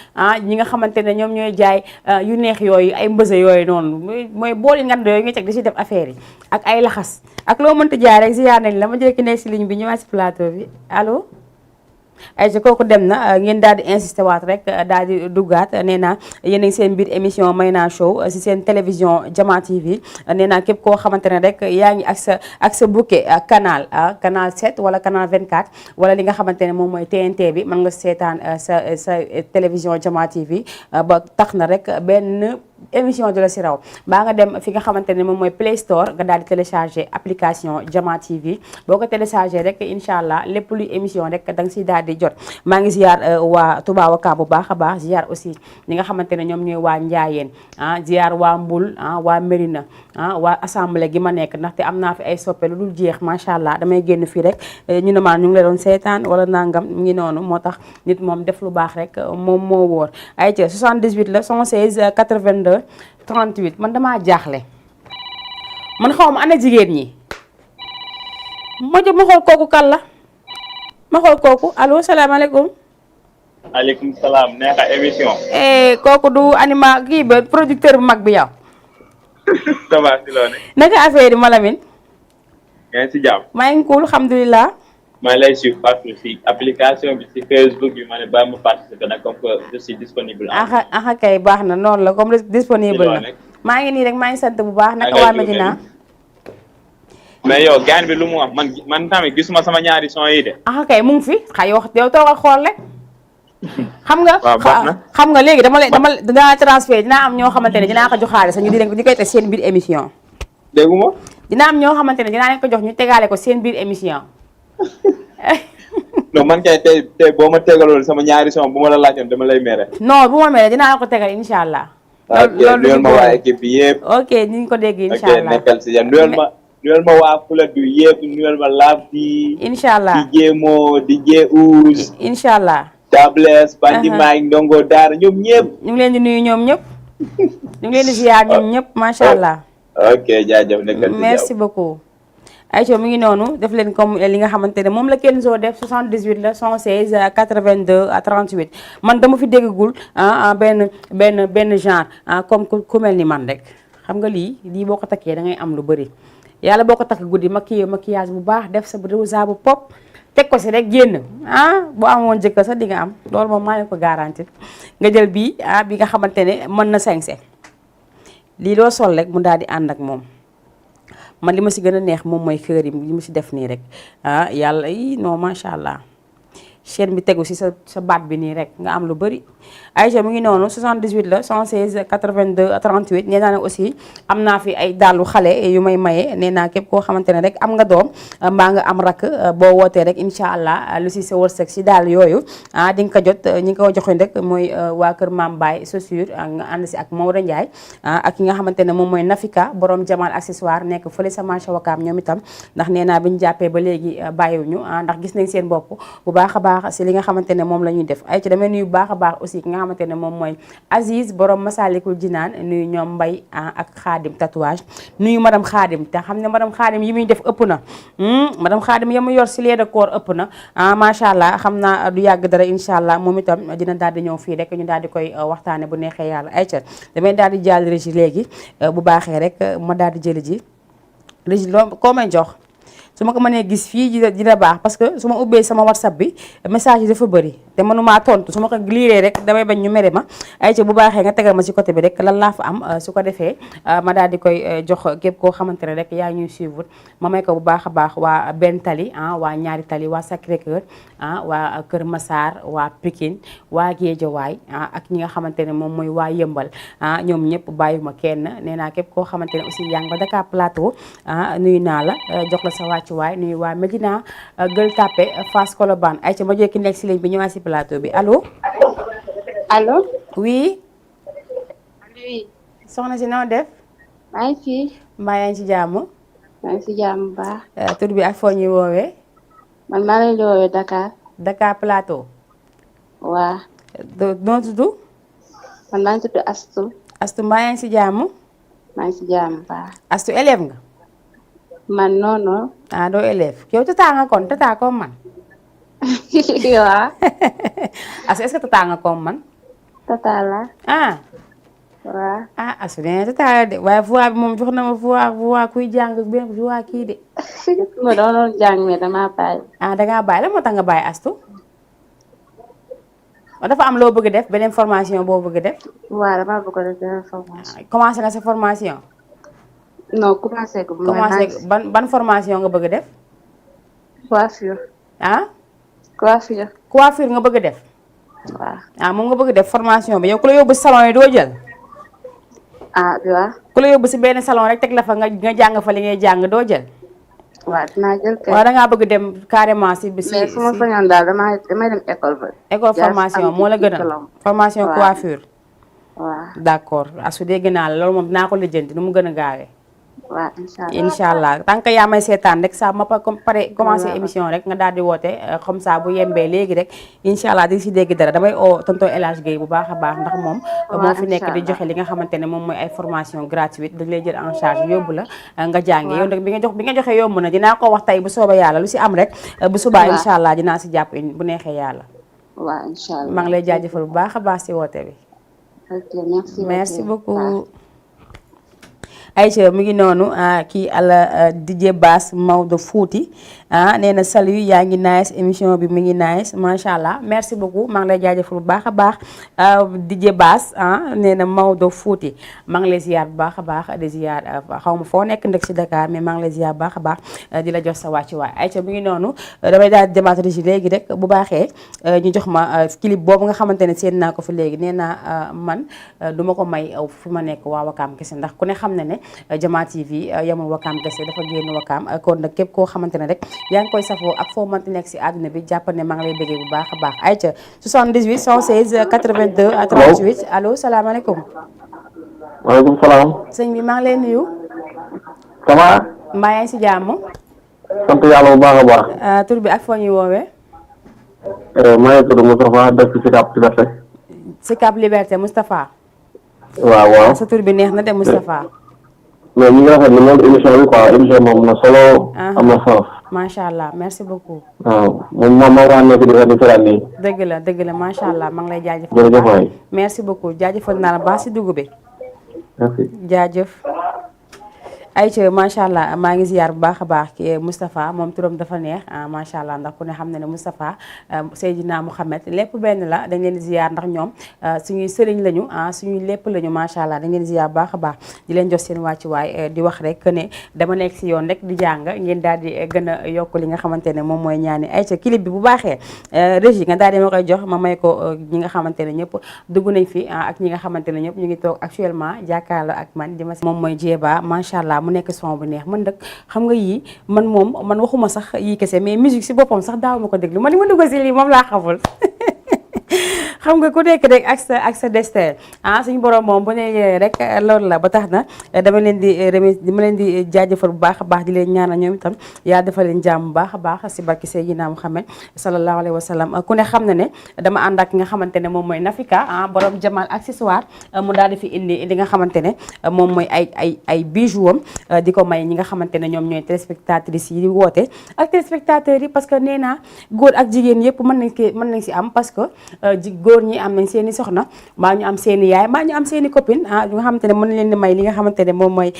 ñi nga xamante ne ñoom ñooy jaay yu neex yooyu ay mbëse yooyu noonu mooy bool yi ngand yooyu nga teg di si def affaire yi ak ay laxas ak loo mënti jaay rek ziyaar nañ la ma jëkki nekk si ligne bi ñëwaat si plateau bi allo ayca kooku dem na ngeen daal di insister waat rek daal di duggaat nee naa yéen a ngi seen biir émission Mayna Show si seen télévision Jama TV nee naa képp koo xamante ne rek yaa ngi ak sa bouquet canal 7 wala canal 24 wala li nga xamante ne moom mooy TNT bi mën nga seetaan sa télévision Jama TV ba tax na rek benn émission du la si raw baa nga dem fi nga xamante ne moom mooy Play Store nga daal di télécharger application Jama TV boo ko télécharger rek incha allah lépp luy émission rek da nga siy daal di jot. maa ngi ziar waa Touba Waka bu baax a baax ziar aussi ñi nga xamante ne ñoom ñooy waa Njaayeen ziar waa Mbul waa Mérina waa assemblée gi ma nekk ndaxte am naa fi ay soppe lu dul jeex macha allah damay génn fii rek ñu ne maa ñu ngi la doon seetaan wala nangam mu ngi noonu moo tax nit moom def lu baax rek moom moo wóor. ay ca 78 la 116 82 38 man damaa jaaxle man xaw ma ana jigéen ñi ma jóg ma xool kooku kan la ma xool kooku allo salaamaaleykum. maaleykum salaam neexa émission. kooku du anima kii ba producteur bu mag bi yow. ça va si loone. naka affaire yi Malamine. yaa ngi si jàmm. maa ngi cool alhamdulilah. maa ngi lay suivre partout si application bi si Facebook bi ma ne ba ma participer nag comme que je suis disponible. kay baax na noonu la comme disponible na. maa ngi nii rek maa ngi sant bu baax naka waa Medina. mais yow gaan bi lu mu am man tamit gisuma sama ñaari son yi de. kay mu ngi fi xay wax yow toogal xool rek. xam nga xam nga léegi dinaa transfert dinaa am ñoo xamante ne dinaa ko jox xaalis ñu di koy teg seen biir émission. déggu ma. dina am ñoo xamante ne dinaa leen ko jox ñu tegaale ko seen biir émission. non man kay tey boo ma tegaloon sama ñaari son bu ma la laajoon dama lay mere. non bu ma mere dinaa la ko tegal incha allah. loolu nuyal ma waa équipe bi yëpp. ok ni ñu ko dégg incha allah ok nekkal si yéen nuyal ma waa Fula du yëpp nuyal ma laaf bi. incha allah DJ Mo DJ Ouz. incha allah. Dables Bandi Mike Ndongo Daara ñoom ñëpp. ñu ngi leen di nuyu ñoom ñëpp. ñu ngi leen di ziar ñoom ñëpp macha allah. ok jaajëf nekkal si merci beaucoup. Aïcha mi ngi noonu def leen comme li nga xamante ne moom la Kenzo def 78 la 116 82 38 man dama fi déggagul benn genre comme ku mel ni man rek xam nga lii boo ko takkee da ngay am lu bëri yàlla boo ko takk guddi maquillage bu baax def sa rosa bu pop teg ko si rek génn boo amoon jëkkër sax di nga am loolu moom maa ngi ko garanti nga jël bii bi nga xamante ne mën na sañse lii loo sol rek mu daal di ànd ak moom. man li ma si gën a neex moom mooy kër yi li ma si def nii rek yàlla non macha allah chaîne bi tegu si sa baat bi nii rek nga am lu bëri. Aïcha mu ngi noonu 78 la 116 82 38 nee naa ne aussi am naa fi ay dàllu xale yu may maye nee naa képp koo xamante ne rek am nga doom mbaa nga am rakk boo wootee rek incha allah lu si sa wërsëg si dàll yooyu di nga ko jot ñi nga ko joxoon rek mooy waa kër Maam Baye chaussure nga ànd si ak Maodo Ndiaye ak ki nga xamante ne moom mooy Nafika borom Jamal accessoire nekk fële sa marché Wakaam ñoom itam ndax nee naa bi ñu jàppee ba léegi bàyyiwuñu ndax gis nañ seen bopp bu baax a baax si li nga xamante ne moom la ñuy def ay ci damay nuyu bu baax a baax aussi ki nga xamante ne moom mooy Aziz borom Masalikul Jinaan nuyu ñoom Mbay ak Xaadim tatouage nuyu madame Xaadim te xam ne madame Xaadim yi muy def ëpp na madame Xaadim ya mu yor si lee de koor ëpp na macha allah xam naa du yàgg dara incha allah moom itam dina daal di ñëw fii rek ñu daal di koy waxtaane bu neexee yàlla ay ca damay daal di jàll régi léegi bu baaxee rek ma daal di jëli ji régi loo koo may jox su ma ko mënee gis fii dina baax parce que su ma ubbee sama whatsapp bi message yi dafa bëri te mënumaa tontu su ma ko liiree rek damay bañ ñu mere ma ay ca bu baaxee nga tegal ma ci côté bi rek lan laa fa am su ko defee ma daal di koy jox képp koo xamante ne rek yaa ñuy suivre ma may ko bu baax a baax waa benn tali waa ñaari tali waa Sacré-Cœur waa Kër Massar waa Pikine waa Guédiawaye ak ñi nga xamante ne moom mooy waa Yëmbal ñoom ñëpp bàyyuma kenn nee naa képp koo xamante ne aussi yaa ngi ba Dakar Plateau nuyu naa la jox la sa wàccuwaay nuyu waa Medina Gueule Tapée Fass Colobane ay ca ma jekki nekk si ligne bi ñëwaat si plateau bi allo. allo. oui. oui. soxna si noo def. maa ngi fi. mbaa yaa ngi ci jàmm. maa ngi si jàmm bu baax. tur bi ak foo ñuy woowee. man maa ngi lay woowee Dakar. Dakar Plateau. waa. noo tudd. man maa ngi tudd Astou. Astou mbaa yaa ngi si jàmm. maa ngi si jàmm bu baax. Astou élève nga. man non. doo élève yow tata nga kon tata comme man. waaw. Astou est-ce que tata nga comme man. tata la. waaw. Astou nee tata la de waaye voix bi moom jox na ma voix kuy jàng benn voix kii de. ma doon jàng mais damaa bàyyi. dangaa bàyyi la moo tax nga bàyyi Astou. dafa am loo bëgg def beneen formation boo bëgg def. waaw damaa bëgg a def beneen formation. commencé nga sa formation. non commencé ko. ban formation nga bëgg def. coiffure. coiffure. coiffure nga bëgg def. waaw. moom nga bëgg def formation bi yow ku la yóbbu salon yi doo jël. ah waaw. ku la yóbbu si benn salon rek teg la fa nga jàng fa li ngay jàng doo jël. waaw dinaa jël kay. waaw da ngaa bëgg dem carrément si. mais su ma sañoon daal damay dem école ba. école formation moo la gën a. formation coiffure. waaw d'accord asu dégg naa la loolu moom dinaa ko lijjanti nu mu gën a gaawee. waaw incha allah tant que yaa may seetaan rek saa ma pare commencé émission rek nga daal di woote comme ça bu yembee léegi rek incha allah di si dégg dara damay oo tonton El Hadj Guèye bu baax a baax ndax moom moo fi nekk di joxe li nga xamante ne moom mooy ay formation gratuite dañ lay jël en charge yóbbu la nga jàngi yow nag bi nga joxe yomb na dinaa ko wax tey bu soobee yàlla lu si am rek bu subaa incha allah dinaa si jàpp bu neexee yàlla. waaw incha allah maa ngi lay jaajëfal bu baax a baax si woote bi. merci beaucoup. Aïcha mu ngi noonu kii ala DJ Bass Maodo Fouti nee na salut yaa ngi nice émission bi mu ngi nice macha allah merci beaucoup maa ngi lay jaajëfal bu baax a baax DJ Bass nee na Maodo Fouti maa ngi lay ziar bu baax a baax di ziar xaw ma foo nekk ndek si Dakar mais maa ngi lay ziar bu baax a baax di la jox sa wàccuwaay Aïcha mu ngi noonu damay daal di démarrer si léegi rek bu baaxee ñu jox ma clip boobu nga xamante ne seen naa ko fi léegi nee naa man du ma ko may fu ma nekk waa Wakaam kese ndax ku ne xam na ne Jama TV yamul Wakaam kese dafa génn Wakaam kon nag képp koo xamante ne rek yaa ngi koy safoo ak foo mënti nekk si àdduna bi jàpp ne maa ngi lay bëggee bu baax a baax ayca 78 116 82 38 allo salaamaaleykum. waaleykum salaam. sëñ bi maa ngi lay nuyu. ça va. mbaa yaa ngi si jàmm. sant yàlla bu baax a baax. tur bi ak foo ñuy woowee. maa ngi tudd Moustapha dëkk Sicap Liberté. Sicap Liberté Moustapha. waaw waaw sa tur bi neex na de Moustapha. mais ñu ngi rafetlu loolu émission bi quoi émission moom am na solo. am na solo. macha allah merci beaucoup. waaw moom maa ngi nekk di seetaan nii. dëgg la macha allah maa ngi lay jaajëfal. jërëjëf waay. merci beaucoup jaajëfal naa la baax si dugub bi. merci. jaajëf. Aïcha macha allah maa ngi ziar bu baax a baax ki Moustapha moom turam dafa neex macha allah ndax ku ne xam na ne Moustapha Seydina Mouhamed lépp benn la dañ leen di ziar ndax ñoom suñuy sëriñ lañu suñuy lépp lañu macha allah dañ leen di ziar bu baax a baax di leen jox seen wàccuwaay di wax rek ne dama nekk si yoon rek di jàng ngeen daal di gën a yokk li nga xamante ne moom mooy ñaani Aïcha clip bi bu baaxee régie nga daal di ma koy jox ma may ko ñi nga xamante ne ñëpp dugg nañ fi ak ñi nga xamante ne ñëpp ñu ngi toog actuellement jàkkaarloo ak man di ma moom mooy Jeeba macha allah mu nekk son bu neex man nag xam nga yii man moom man waxuma sax yii kese mais musique si boppam sax daaw ma ko déglu man li ma dugg si lii moom laa xamul xam nga ku nekk rek ak sa destin suñu borom moom bu ne rek loolu la ba tax na dama leen di dama leen di jaajëfal bu baax a baax di leen ñaanal ñoom itam yaa defal leen jàmm bu baax a baax si barki Seydina Muhammad sallallahu alayhi wa sallam ku ne xam na ne dama ànd ak nga xamante ne moom mooy Nafika borom Jamal accessoire mu daal di fi indi li nga xamante ne moom mooy ay bijoux am di ko may ñi nga xamante ne ñoom ñooy téléspectatrices yi di woote ak téléspectateurs yi parce que nee naa góor ak jigéen yëpp mën nañ si am parce que góor ñi am nañ seen i soxna mbaa ñu am seen i yaay mbaa ñu am seen i copine nga xamante ne mën leen di may li nga xamante ne moom mooy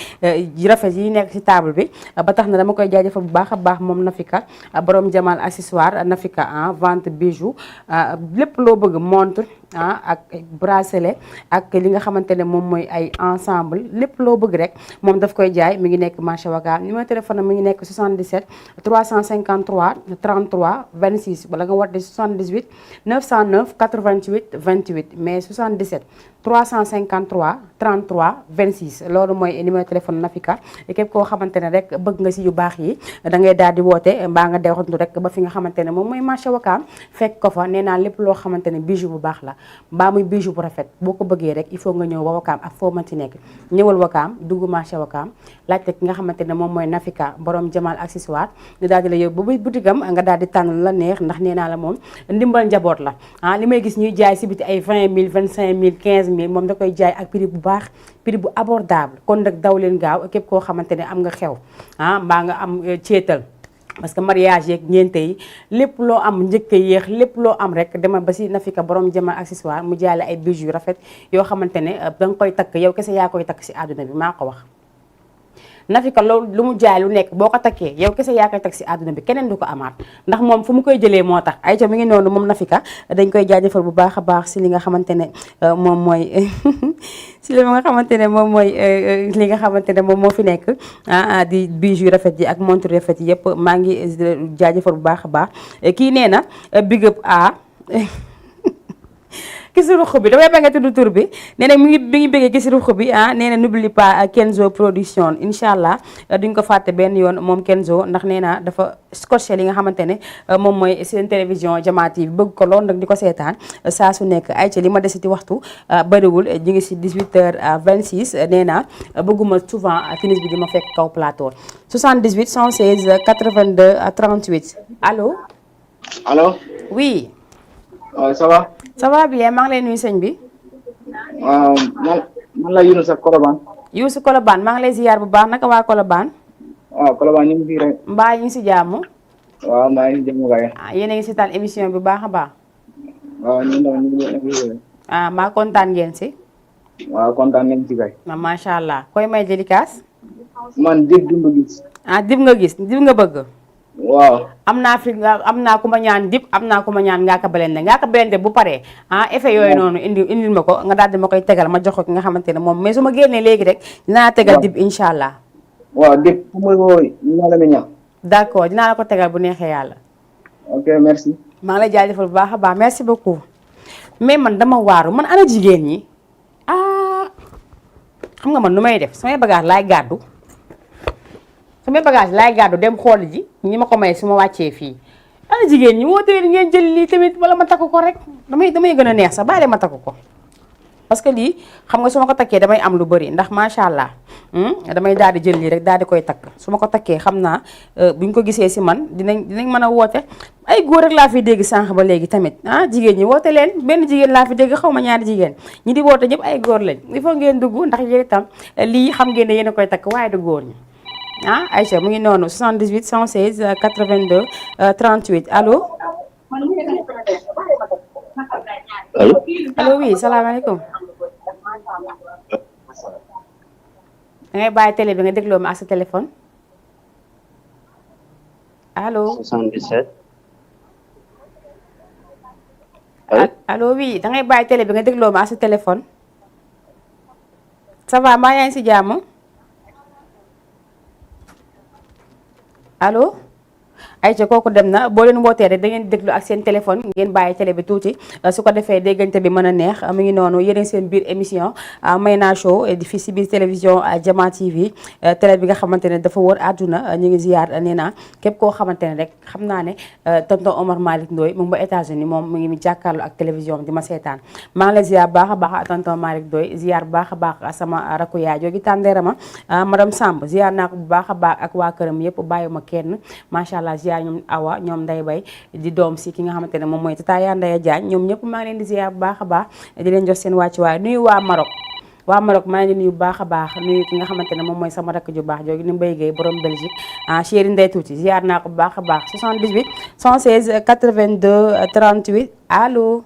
rafet yi nekk ci table bi ba tax na dama koy jaajëfal bu baax a baax moom Nafika borom Jamal accessoire Nafika vente bijou lépp loo bëgg montre ak bracelet ak li nga xamante ne moom mooy ay ensemble lépp loo bëgg rek moom daf koy jaay mi ngi nekk marché Wakaam numéro téléphone mi ngi nekk 77 353 33 26 wala nga woote 78 909 88 28 mais 77 353 33 26 loolu mooy numéro téléphone Nafika képp koo xamante ne rek bëgg nga si yu baax yi da ngay daal di woote mbaa nga deexantu rek ba fi nga xamante ne moom mooy marché Wakaam fekk ko fa nee naa lépp loo xamante ne bijou bu baax la mbaa muy bijou bu rafet boo ko bëggee rek il faut nga ñëw ba Wakaam ak foo mënti nekk ñëwal Wakaam dugg marché Wakaam laajte ki nga xamante ne moom mooy Nafika borom Jamal accessoire ñu daal di la yóbbu ba butigam nga daal di tànn la neex ndax nee naa la moom ndimbal njaboot la li may gis ñuy jaay si biti ay 20 000 25 000 15 000 moom da koy jaay ak prix bu baax prix bu abordable kon nag daw leen gaaw képp koo xamante ne am nga xew mbaa nga am ceetal parce que mariage yeeg ñeente yi lépp loo am njëkk yéex lépp loo am rek dama ba si Nafika borom Jamal accessoire mu jaay la ay bijoux rafet yoo xamante ne da nga koy takk yow kese yaa koy takk si àdduna bi maa ko wax Nafika loolu lu mu jaay lu nekk boo ko takkee yow kese yaa koy teg si àdduna bi keneen du ko amaat ndax moom fu mu koy jëlee moo tax Aïcha mi ngi noonu moom Nafika dañ koy jaajëfal bu baax a baax si li nga xamante ne moom mooy si li nga xamante ne moom mooy li nga xamante ne moom moo fi nekk di bijoux rafet yi ak montre rafet yi yëpp maa ngi jaajëfal bu baax a baax kii nee na big up ki si ruq bi damay ba nga tudd tur bi nee na mi ngi bëggee ki si ruq bi nee na n'oublie pas Kenzo production incha allah duñ ko fàtte benn yoon moom Kenzo ndax nee na dafa scotché li nga xamante ne moom mooy seen télévision Jama TV bëgg ko lool nag di ko seetaan saa su nekk ay ci li ma desiti waxtu bëriwul ñu ngi si 18h26 nee na bëgguma souvent tinis bi di ma fekk kaw plateau 78 116 82 38 allo. allo. oui. ça va. ça va bien maa ngi lay nuyu sëñ bi. waaw man la Younous ak Colobane. Youssou Colobane maa ngi lay ziar bu baax naka waa Colobane. waaw Colobane ñu ngi fi rek. mbaa ñu ngi si jàmm. waaw maa ngi si jàmm kay. yéen a ngi si taal émission bi baax a baax. waaw ñun ñu ngi maa kontaan ngeen si. waaw kontaan nañ ci kay. macha allah koy may jëlikaas. man dib nga gis. dib nga gis dib nga bëgg. waaw. am naa ku ma ñaan dib am naa ku ma ñaan Ngaaka Blindé bu paree effet yooyu noonu indil ma ko nga daal di ma koy tegal ma jox ko ki nga xamante ne moom mais su ma génnee léegi rek dinaa tegal dib incha allah. waaw dib fu muy woo ñu la ñaan. d'accord dinaa la ko tegal bu neexee yàlla. ok merci. maa ngi lay jaajëfal bu baax a baax merci beaucoup. mais man dama waaru man ana jigéen ñi xam nga man nu may def samay bagage laay gàddu dem xool ji ñi ma ko may su ma wàccee fii ana jigéen ñi woote leen ngeen jël lii tamit wala ma takk ko rek damay gën a neex sax bàyyi ma takk ko parce que lii xam nga su ma ko takkee damay am lu bëri ndax macha allah damay daal di jël lii rek daal di koy takk su ma ko takkee xam naa buñ ko gisee si man dinañ mën a woote ay góor rek laa fi dégg sànq ba léegi tamit jigéen ñi woote leen benn jigéen laa fi dégg xaw ma ñaari jigéen ñi di woote ñëpp ay góor lañ il faut ngeen dugg ndax yéen itam lii xam ngeen ne yéen a koy takk waaye du góor ñi Aïcha mu ngi noonu 78 116 82 38 allo. allo oui salaamaaleykum. da ngay bàyyi télé bi nga dégloo ma ak sa téléphone allo. 77. allo oui da ngay bàyyi télé bi nga dégloo ma ak sa téléphone. ça va maa yaa ngi si jàmm. allo ayca kooku dem na boo leen wootee rek da ngeen déglu ak seen téléphone ngeen bàyyi télé bi tuuti su ko defee déggante bi mën a neex mu ngi noonu yéen seen biir émission Mayna Show di fii si biir télévision Jama TV télé bi nga xamante ne dafa wër àdduna ñu ngi ziar nee naa képp koo xamante ne rek xam naa ne tonton Omar Malick Ndoye mu ngi ba États-Unis moom mu ngi mi jàkkaarloo ak télévision di ma seetaan maa ngi la ziar baax a baax tonton Malick Ndoye ziar baax a baax sama rakku yaay joogi tàndeerama madame Samb ziar naa ko bu baax a baax ak waa këram yëpp bàyyuma kenn macha allah ziar ñoom Awa ñoom Ndeye Bay di doom si ki nga xamante ne moom mooy Tata Yandaya Diagne ñoom ñëpp maa ngi leen di ziar bu baax a baax di leen jox seen wàccuwaay nuyu waa Maroc maa ngi leen di nuyu bu baax a baax nuyu ki nga xamante ne moom mooy sama rakk ju baax joogi ni Mbaye Gueye borom Belgique chéri Ndeye Tuuti ziar naa ko bu baax a baax 78 116 82 38 allo.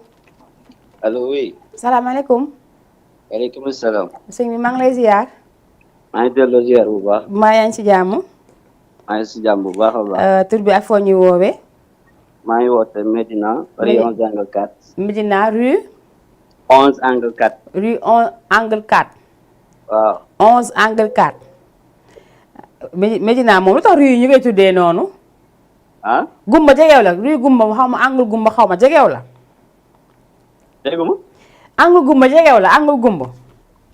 allo oui. salaamaaleykum. waaleykum salaam. sëñ bi maa ngi lay ziar. maa ngi delloo ziar bu baax. maa yaa ngi si jàmm. maa ngi si jàmm bu baax a baax. tur bi ak foo ñuy woowee. maa ngi woote Medina. rue 11 angle 4. Medina rue. 11 angle 4. rue 11 angle 4. waaw. 11 angle 4. Medina moom lu tax rue yi ñu koy tuddee noonu. Gumba jegew la rue Gumba xaw ma angle Gumba xaw ma jegew la. dégg ma. angle Gumba jegew la angle Gumba.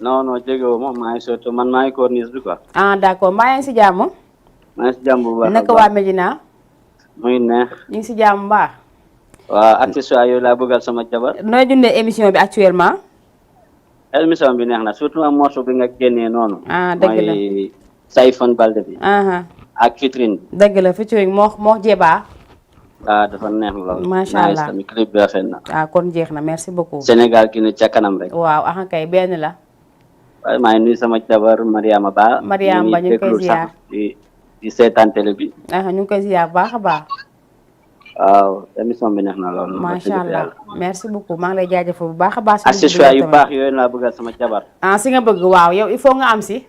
non jegew ma maa ngi soto man maa ngi corniche bi quoi. d'accord maa ngi si jàmm. maa ngi si jàmm bu baax a baax naka waa Medina. muy neex. ñu ngi si jàmm baax. waaw accessoire yooyu laa bëggal sama jabar. nooy dundee émission bi actuellement. émission bi neex na surtout am morceau bi nga génnee noonu. dëgg la mooy Sayfon Balde bi. ak vitrine bi. dëgg la featuring moo jebaa. dafa neex lool. macha allah tamit clip bi rafet na. kon jeex na merci beaucoup. Sénégal ki ne ca kanam rek. waaw kay benn la. waaye maa ngi nuyu sama jabar Mariama Ba. Mariama Ba ñu ngi koy ziar di seetaan télé bi. ñu ngi koy ziar baax a baax. waaw émission bi neex na lool. macha allah merci beaucoup maa ngi lay jaajëfal bu baax a baax. accessoire yu baax yooyu laa bëggal sama jabar. si nga bëgg waaw yow il faut nga am si.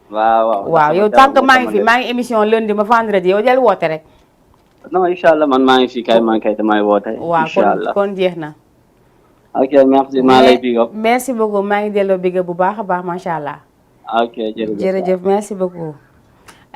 waaw yow tant que maa ngi fi maa ngi émission lundi ba vendredi yow del woote rek. non incha allah man maa ngi fi kay man kay damay woote. incha allah kon jeex na. ok merci maa lay big up. merci beaucoup maa ngi delloo big up bu baax a baax macha allah. ok jërëjëf merci beaucoup.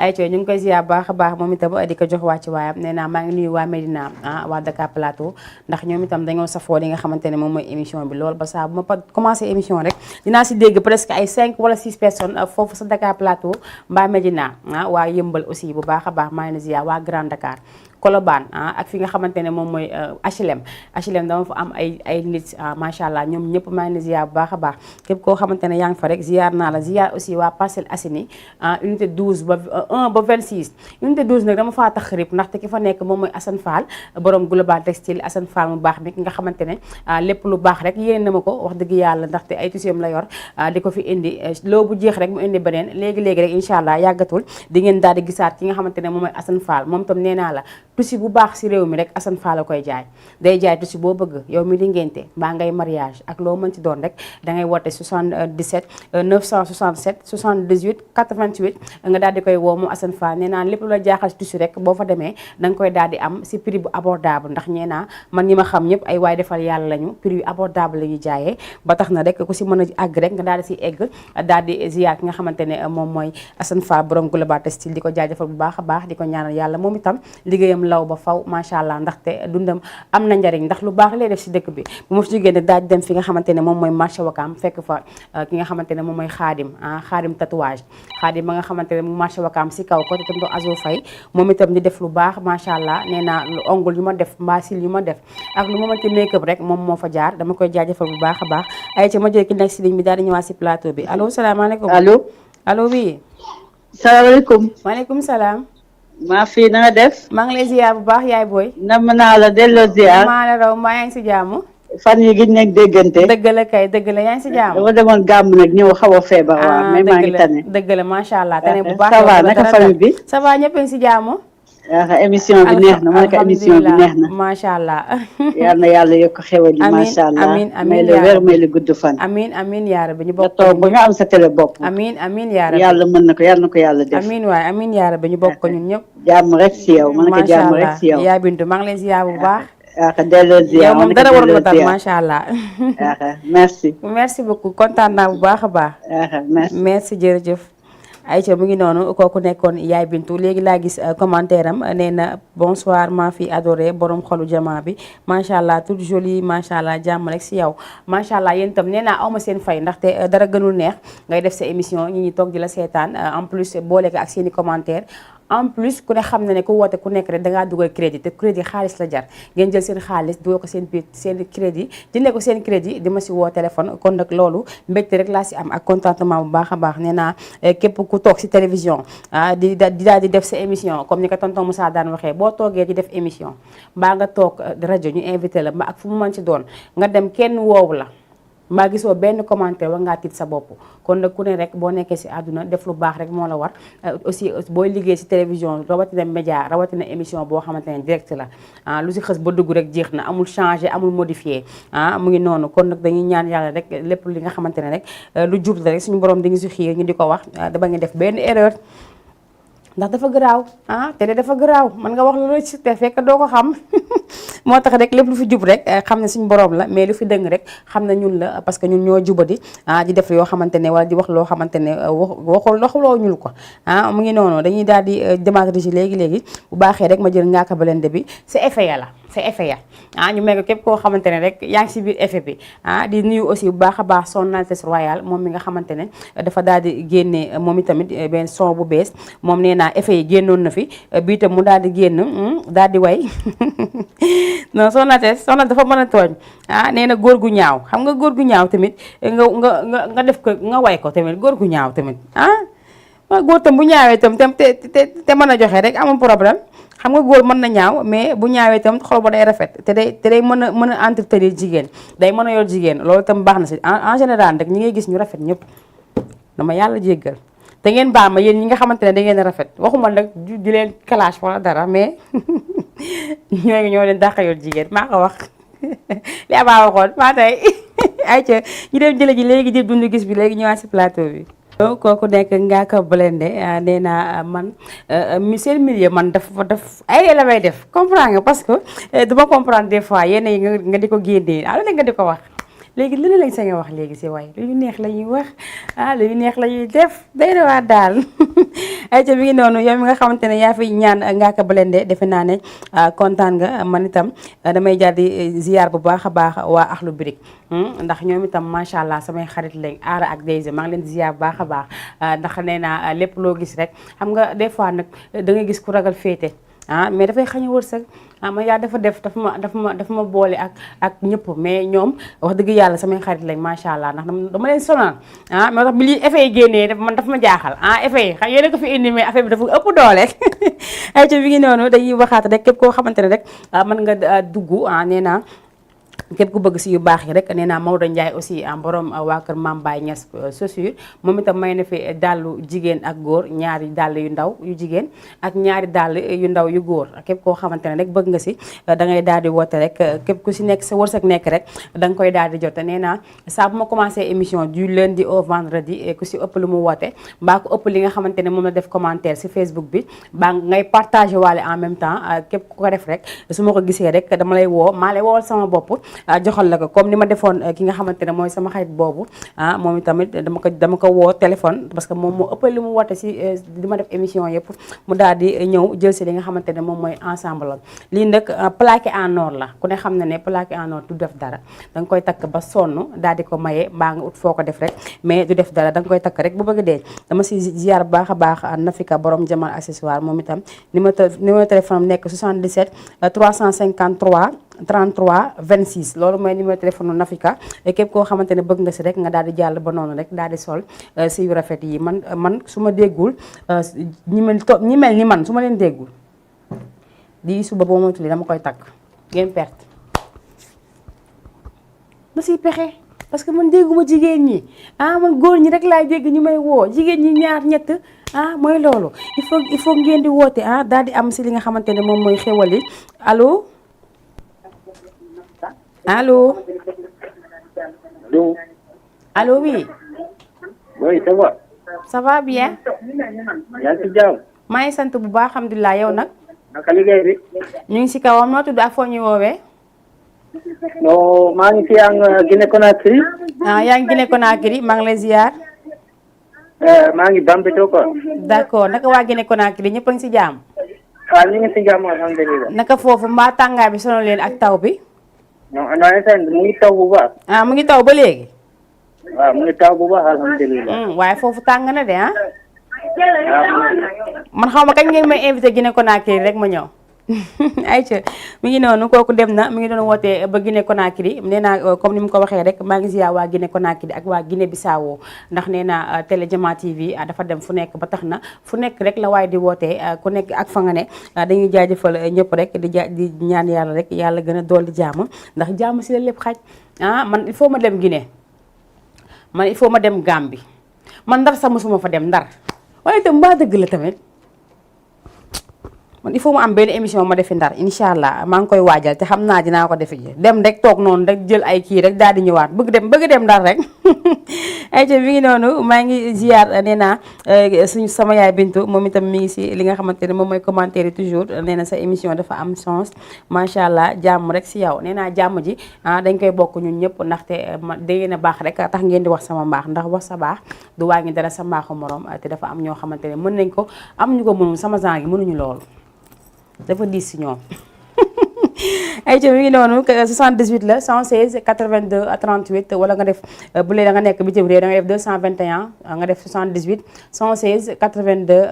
ay ñu ngi koy ziar baax a baax moom itam di ko jox wàcc waayam nee naa maa ngi nuyu waa Medina waa Dakar Plateau ndax ñoom itam dañoo safoo li nga xamante ne moom mooy émission bi loolu ba saa bu ma commencé émission rek dinaa si dégg presque ay 5 wala 6 personnes foofu sa Dakar Plateau mbaa Medina waa Yëmbal aussi bu baax a baax maa ngi ziar waa Grand Dakar Colobane ak fi nga xamante ne moom mooy HLM dama fa am ay nit macha allah ñoom ñëpp maa ngi ziar bu baax a baax képp koo xamante ne yaa ngi fa rek ziar naa la ziar aussi waa Parcelles Assainies unité 12 ba 1 ba 26 unité 12 nag dama faa tax rib ndaxte ki fa nekk moom mooy Assane Fall borom Global Textile Assane Fall mu baax mi ki nga xamante ne lépp lu baax rek yéen na ma ko wax dëgg yàlla ndaxte ay tusiam la yor di ko fi indi loo bu jeex rek mu indi beneen léegi-léegi rek incha allah yàggatul di ngeen daal di gisaat ki nga xamante ne moom mooy Assane Fall moom tam nee naa la tusi bu baax si réew mi rek Assane Fall la koy jaay day jaay tusi boo bëgg yow mi di ngénte mbaa ngay mariage ak loo mën ci doon rek da ngay woote 77 967 78 88 nga daal di koy woo mu Assane Fall nee naa lépp lu la jaaxal si tusi rek boo fa demee da nga koy daal di am si prix bu abordable ndax ñee naa man ñi ma xam ñëpp ay waay defal yàlla lañu prix yu abordable la ñuy jaayee ba tax na rek ku si mën a àgg rek nga daal di si egg daal di ziar ki nga xamante ne moom mooy Assane Fall borom Global Textile di ko jaajëfal bu baax a baax di ko ñaanal yàlla moom itam liggéeyam law ba faw macha allah ndaxte dundam am na njariñ ndax lu baax lay def si dëkk bi bu ma fi jógee ne daal di dem fi nga xamante ne moom mooy marché Wakaam fekk fa ki nga xamante ne moom mooy xaadim tatouage xaadim ba nga xamante ne mu marché Wakaam si kaw ko te tam do azo fay moom itam di def lu baax macha allah nee naa lu ongle yu ma def mbaa sil yu ma def ak lu ma mënti make up rek moom moo fa jaar dama koy jaajëfal bu baax a baax ay ca ma jël ki nekk si ligne bi daal di ñëwaat si plateau bi allo salaamaaleykum allo oui salaamaaleykum maaleykum salaam maa fii na nga def maa ngi lay ziar bu baax yaay booy nam naa la delloo ziar maa la raw maa yaa ngi si jàmm fan yi giñ nekk déggante dëgg la kay dëgg la yaa ngi si jàmm dama demoon gàmm nag ñëw xaw a feebar waaw mais maa ngi tane dëgg la macha allah tane bu baax ça va naka famille bi ça va ñëpp a ngi si jàmm émission bi neex na ma ne ko émission bi neex na macha allah yal na yàlla yokk xewal yi macha allah amiin may la wér may la gudd fan amiin amiin yaa rabbi ñu bokk toog ba nga am sa télé bopp amiin amiin yaa rabbi yàlla mën na ko yàlla na ko yàlla def amiin waay amiin yaa rabbi ñu bokk ko ñun ñëpp jàmm rek si yow ma ne ko jàmm rek si yow yaa bintu maa ngi lay ziar bu baax delloo ziar yow moom dara warul la tax macha allah merci beaucoup kontaan naa bu baax a baax merci jërëjëf Aïcha mu ngi noonu kooku nekkoon yaay bintu léegi laa gis commentaire am nee na bonsoir ma fille adorée borom xolu jamaa bi macha allah toute jolie macha allah jàmm rek si yow macha allah yéen itam nee naa awma seen fay ndaxte dara gënul neex ngay def sa émission ñi ñi toog di la seetaan en plus boole ko ak seen i commentaire en plus ku ne xam na ne ku woote ku nekk rek dangaa dugal crédit te crédit xaalis la jar ngeen jël seen xaalis dugal ko seen biir seen crédit jëndee ko seen crédit di ma si woo téléphone kon nag loolu mbégte rek laa si am ak contentement bu baax a baax nee naa képp ku toog si télévision di daal di def sa émission comme ni ko tonton Moussa daan waxee boo toogee di def émission mbaa nga toog rajo ñu invité la mbaa ak fu mu mën ci doon nga dem kenn woowu la mbaa gisoo benn commentaire war ngaa tiit sa bopp kon nag ku ne rek boo nekkee si àdduna def lu baax rek moo la war aussi booy liggéey si télévision rawatina média rawatina émission boo xamante ne direct la lu si xës ba dugg rek jeex na amul changé amul modifié mu ngi noonu kon nag dañuy ñaan yàlla rek lépp li nga xamante ne rek lu jub la rek suñu borom dañu si xiir ñu di ko wax dama ngi def benn erreur ndax dafa garaaw télé dafa garaaw man nga wax lu ci te fekk doo ko xam moo tax rek lépp lu fi jub rek xam ne suñu borom la mais lu fi dëng rek xam ne ñun la parce que ñun ñoo jubadi di def yoo xamante ne wala di wax loo xamante ne waxuloo ñul ko mu ngi noonu dañuy daal di démarrer léegi bu baaxee rek ma jël Ngaaka Blindé bi c'est effet ya la c'est effet ya ñu mel ko képp koo xamante ne rek yaa ngi si biir effet bi di nuyu aussi bu baax a baax son Altesse Royale moom mi nga xamante ne dafa daal di génne moom itamit benn son bu bees moom nee naa effet yi génnoon na fi bii tam mu daal di génn daal di way non son Altesse dafa mën a tooñ nee na góor gu ñaaw xam nga góor gu ñaaw tamit nga def ko nga way ko tamit góor gu ñaaw tamit góor tam bu ñaawee tam te mën a joxe rek amul problème xam nga góor mën na ñaaw mais bu ñaawee tam xol ba day rafet te day mën a entretenir jigéen day mën a yor jigéen loolu tam baax na si en général rek ñi ngay gis ñu rafet ñëpp dama yàlla jéggal te ngeen baal ma yéen ñi nga xamante ne da ngeen rafet waxuma nag di leen clash wala dara mais ñoo leen dàqa yor jigéen maa ko wax li abaa waxoon maa tey ayca ñu dem jële ji léegi di dund gis bi léegi ñëwaat si plateau bi kooku nekk Ngaaka Blindé nee naa man seen milieu man daf ay la may def comprendre nga parce que duma comprendre des fois yenn yi nga di ko génnee lu ne nga di ko wax léegi lu ne lañ sañ a wax léegi si way lu ñu neex la ñuy wax lu ñu neex la ñuy def day na waa daal ay ca mi ngi noonu yow mi nga xamante ne yaa fi ñaan Ngaaka Blindé defe naa ne kontaan nga man itam damay jaar di ziar bu baax a baax waa Akhlou Brick ndax ñoom itam macha allah samay xarit lañ Aara ak Deyse maa ngi leen di ziar bu baax a baax ndax nee naa lépp loo gis rek xam nga des fois nag da ngay gis ku ragal féete mais dafay xañ a wërsëg man yaa dafa def dafa ma boole ak ñëpp mais ñoom wax dëgg yàlla samay xarit lañ macha allah ndax dama leen sonal moo tax bi lii effet yi génnee man dafa ma jaaxal effet yi xam yéen a ko fi indi mais affaire bi dafa ëpp doole ay ca bi ngi noonu dañuy waxaat rek képp koo xamante ne rek mën nga dugg nee naa képp ku bëgg si yu baax yi rek nee naa Maodo Ndiaye aussi borom waa kër Mame Baye Niass chaussure moom itam may na fi dàllu jigéen ak góor ñaari dàll yu ndaw yu jigéen ak ñaari dàll yu ndaw yu góor képp koo xamante ne rek bëgg nga si da ngay daal di woote rek képp ku si nekk sa wërsëg nekk rek da nga koy daal di jot nee naa saa bu ma commencé émission du lundi au vendredi ku si ëpp lu mu woote mbaa ko ëpp li nga xamante ne moom la def commentaire si Facebook bi baa ngay partagé waale en même temps képp ku ko def rek su ma ko gisee rek dama lay woo maa lay woowal sama bopp joxal la ko comme ni ma defoon ki nga xamante ne mooy sama xarit boobu moom itamit dama ko woo téléphone parce que moom moo ëppal li mu woote si di ma def émission yëpp mu daal di ñëw jël si li nga xamante ne moom mooy ensemble la lii nag plaqué en or la ku ne xam na ne plaqué en or du def dara da nga koy takk ba sonn daal di ko maye mbaa nga ut foo ko def rek mais du def dara da nga koy takk rek bu bëgg dee dama si ziar baax a baax Nafika borom Jamal accessoire moom itam numéro téléphone am nekk 77 353 33 26 loolu mooy numéro téléphone Nafika képp koo xamante ne bëgg nga si rek nga daal di jàll ba noonu rek daal di sol si yu rafet yi man su ma déggul ñi mel ni man su ma leen déggul di suba boo moytuwul dama koy takk ngeen perte ma siy pexe parce que man dégguma jigéen ñi man góor ñi rek laay dégg ñu may woo jigéen ñi ñaar ñett mooy loolu il faut ngeen di woote daal di am si li nga xamante ne moom mooy xewal yi allo. Allô? Allô? Allô, oui. Oui, ça va. Ça va bien. yaa ngi ci jàmm. maa ngi sant bu baax alhamdulilah yow nag. naka liggéey bi. ñu ngi si kawam noo tudd ak foo ñu woowee. non maa ngi fi Guinée Conakry. yaa ngi Guinée Conakry maa ngi lay ziar. maa ngi Bambeto quoi. d'accord naka waa Guinée Conakry ñëpp a ngi si jàmm. waaw ñu ngi si jàmm alhamdulilah. naka foofu mbaa tàngaay bi sonal leen ak taw bi. non mu ngi taw bu baax. mu ngi taw ba léegi. waaw mu ngi taw bu baax alhamdulilah. waaye foofu tàng na de man xaw ma kañ ngeen may invité Guinée Conakry rek ma ñëw. ayca mi ngi noonu kooku dem na mi ngi doon wootee ba Guinée Conakry nee naa comme ni mu ko waxee rek maa ngi ziar waa Guinée Conakry ak waa Guinée Bissau ndax nee naa télé Jama TV dafa dem fu nekk ba tax na fu nekk rek la waaye di wootee ku nekk ak fa nga ne dañuy jaajëfal ñëpp rek di ñaan yàlla rek yàlla gën a dolli jàmm ndax jàmm si la lépp xaj man il faut ma dem Guinée man il faut ma dem Gambie man Ndar sax mosuma fa dem Ndar waaye itam mbaa dëgg la tamit. man il faut mu am benn émission ma defi Ndar incha allah maa ngi koy waajal te xam naa dinaa ko defi dem rek toog noonu rek jël ay kii rek daal di ñëwaat bëgg dem Ndar rek ay te mi ngi noonu maa ngi ziar nee naa suñu sama yaay Bintu moom itam mi ngi si li nga xamante ne moom mooy commentaire yi toujours nee na sa émission dafa am sens macha allah jàmm rek si yow nee naa jàmm ji dañ koy bokk ñun ñëpp ndaxte da ngeen a baax rek tax ngeen di wax sama mbaax ndax wax sa baax du wàññi dara sa mbaaxu morom te dafa am ñoo xamante ne mën nañ ko am ñu ko mënul sama genre gi mënuñu loolu dafa diis si ñoom ay ci mi ngi noonu 78 la 116 82 38 wala nga def bu lee da nga nekk bitim réew da nga def 221 nga def 78 116 82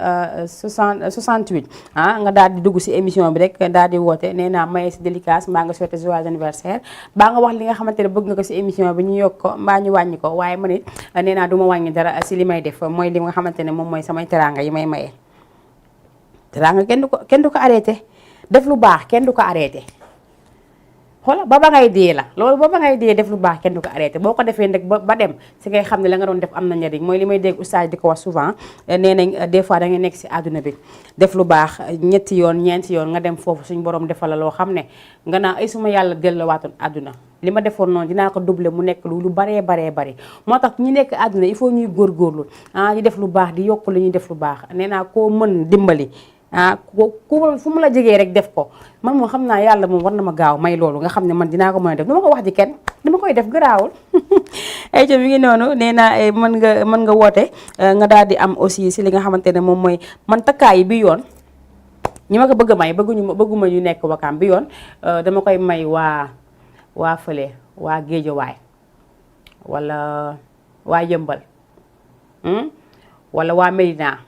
68 nga daal di dugg si émission bi rek daal di woote nee naa maye si dédicace mbaa nga souhaité joyeux anniversaire baa nga wax li nga xamante ne bëgg nga ko si émission bi ñu yokk ko mbaa ñu wàññi ko waaye man it nee naa du ma wàññi dara si li may def mooy li nga xamante ne moom mooy samay teraanga yi may maye. teraanga kenn du ko arrêté def lu baax kenn du ko arrêté xoola ba ngay dee la loolu ba ngay dee def lu baax kenn du ko arrêté boo ko defee nag ba dem si ngay xam ne la nga doon def am na njariñ mooy li may dégg oustaz di ko wax souvent nee nañ des fois da ngay nekk si àdduna bi def lu baax ñetti yoon ñeenti yoon nga dem foofu suñu borom defal la loo xam ne nga naa ay suma yàlla delluwaatoon àdduna li ma defoon noonu dinaa ko doubler mu nekk lu baree bari moo tax ñi nekk àdduna il faut ñuy góorgóorlu di def lu baax di yokk lu ñuy def lu baax nee naa koo mën dimbali ku fu mu la jegee rek def ko man moom xam naa yàlla moom war na ma gaaw may loolu nga xam ne man dinaa ko mën a def dama ko wax ji kenn dama koy def garaawul ay ca mi ngi noonu nee naa mën nga woote nga daal di am aussi si li nga xamante ne moom mooy man takkaay yi bi yoon ñi ma ko bëgg a may bëgguma ñu nekk Wakaam bi yoon dama koy may waa fële waa Géejawaay wala waa Yëmbal wala waa Medina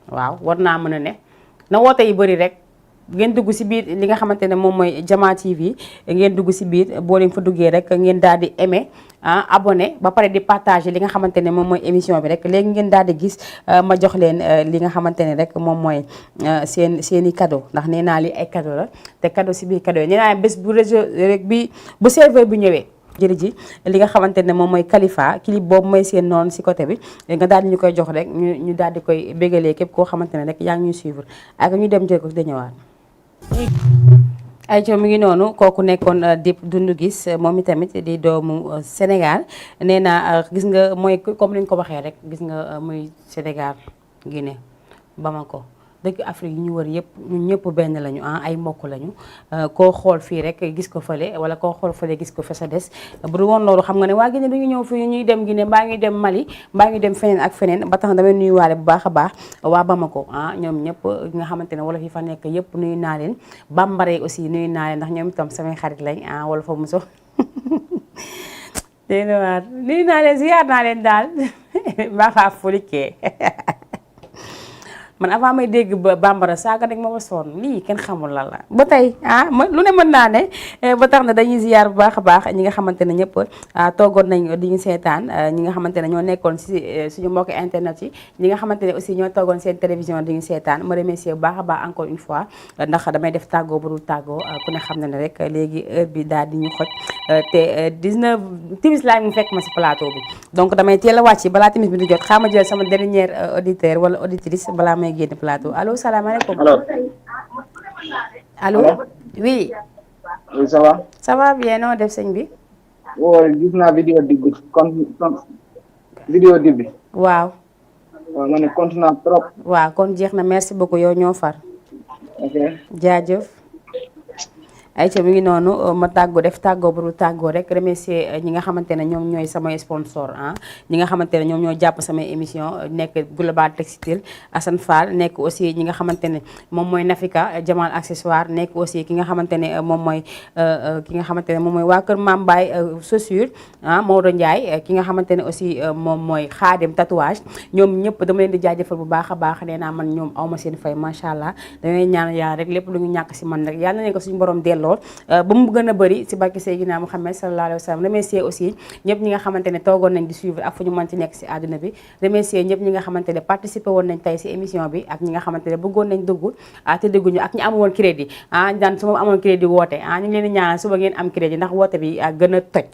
waaw war naa mën a ne na woote yi bëri rek ngeen dugg si biir li nga xamante ne moom mooy Jama TV ngeen dugg si biir boo leen fa duggee rek ngeen daal di aimer abonné ba pare di partager li nga xamante ne moom mooy émission bi rek léegi ngeen daal di gis ma jox leen li nga xamante ne rek moom mooy seeni cadeau ndax nee naa li ay cadeau la te cadeau si biir cadeau yi nee naa bés bu réseau rek bu serveur bi ñëwee jërë ji li nga xamante ne moom mooy Khalifa clip boobu mooy seen noonu si côté bi nga daal di ñu koy jox rek ñu daal di koy bégalee képp koo xamante ne rek yaa ngi ñuy suivre ak ñu dem jël ko da ñëwaat ay co mi ngi noonu kooku nekkoon Dip Doundou Guiss moom itamit di doomu Sénégal nee naa gis nga mooy comme ni ñu ko waxee rek gis nga muy Sénégal Guinée Bamako dëkk Afrique yi ñu wër yëpp ñun ñëpp benn lañu ay mbokk lañu koo xool fii rek gis ko fële wala koo xool fële gis ko fa sa des bu dul woon loolu xam nga ne waa Guinée dañu ñëw fii ñuy dem Guinée mbaa ngi dem Mali mbaa ngi dem feneen ak feneen ba tax na damay nuyuwaale bu baax a baax waa Bamako ñoom ñëpp nga xamante ne wolof yi fa nekk yëpp nuyu naa leen bambara aussi nuyu naa leen ndax ñoom itam samay xarit lañ wolof fa muso déedéet nuyu naa leen ziyaar naa leen daal mbaa faa fulikee man avant may dégg ba bambara saaga rek ma ba sonn lii kenn xamul lan la ba tey lu ne mën naa ne ba tax na dañuy ziyaar bu baax a baax ñi nga xamante ne ñëpp toogoon nañ di ñu seetaan ñi nga xamante ne ñoo nekkoon si suñu mbokki internet yi ñi nga xamante ne aussi ñoo toogoon seen télévision di ñu seetaan ma remercier bu baax a baax encore une fois ndax damay def tàggoo bu dul tàggoo ku ne xam na ne rek léegi heure bi daal di ñu xoj te 19 timis laa mu fekk ma si plateau bi donc damay teel a wàcc balaa timis bi di jot xaama jël sama dernière auditeur wala auditrice balaa may génn plateau allo salaamaaleykum. allo oui. oui ça va. ça va bien noo def sëñ bi. gis naa vidéo Dip bi vidéo Dip bi. waaw. waaw ma ne kontaan naa trop. waaw kon jeex na merci beaucoup yow ñoo far. ok jaajëf. ayca mi ngi noonu ma def tàggoo bu dul tàggoo rek remercier ñi nga xamante ne ñoom ñooy samay sponsor ñi nga xamante ne ñoom ñoo jàpp samay émission nekk Global Textile Assane Fall nekk aussi ñi nga xamante ne moom mooy Nafika Jamal accessoire nekk aussi ki nga xamante ne moom mooy waa kër Mame Baye chaussure Maodo Ndiaye ki nga xamante ne aussi moom mooy Xaadim tatouage ñoom ñëpp dama leen di jaajëfal bu baax a baax nee naa man ñoom awma seen fay macha allah damay ñaan yàlla rek lépp lu ñu ñàkk si man rek yàlla na leen ko suñu borom delloo ba mu gën a bëri si barke Seydina Muhammad sallallahu alayhi wa sallam remercier aussi ñëpp ñi nga xamante ne toogoon nañ di suivre ak fu ñu mën ci nekk si àdduna bi remercier ñëpp ñi nga xamante ne participé woon nañ tey si émission bi ak ñi nga xamante ne bëggoon nañ dugg te dugguñu ak ñi amu woon crédit daan su ma amoon crédit woote ñu ngi leen di ñaanal suba ngeen am crédit ndax woote bi gën a toj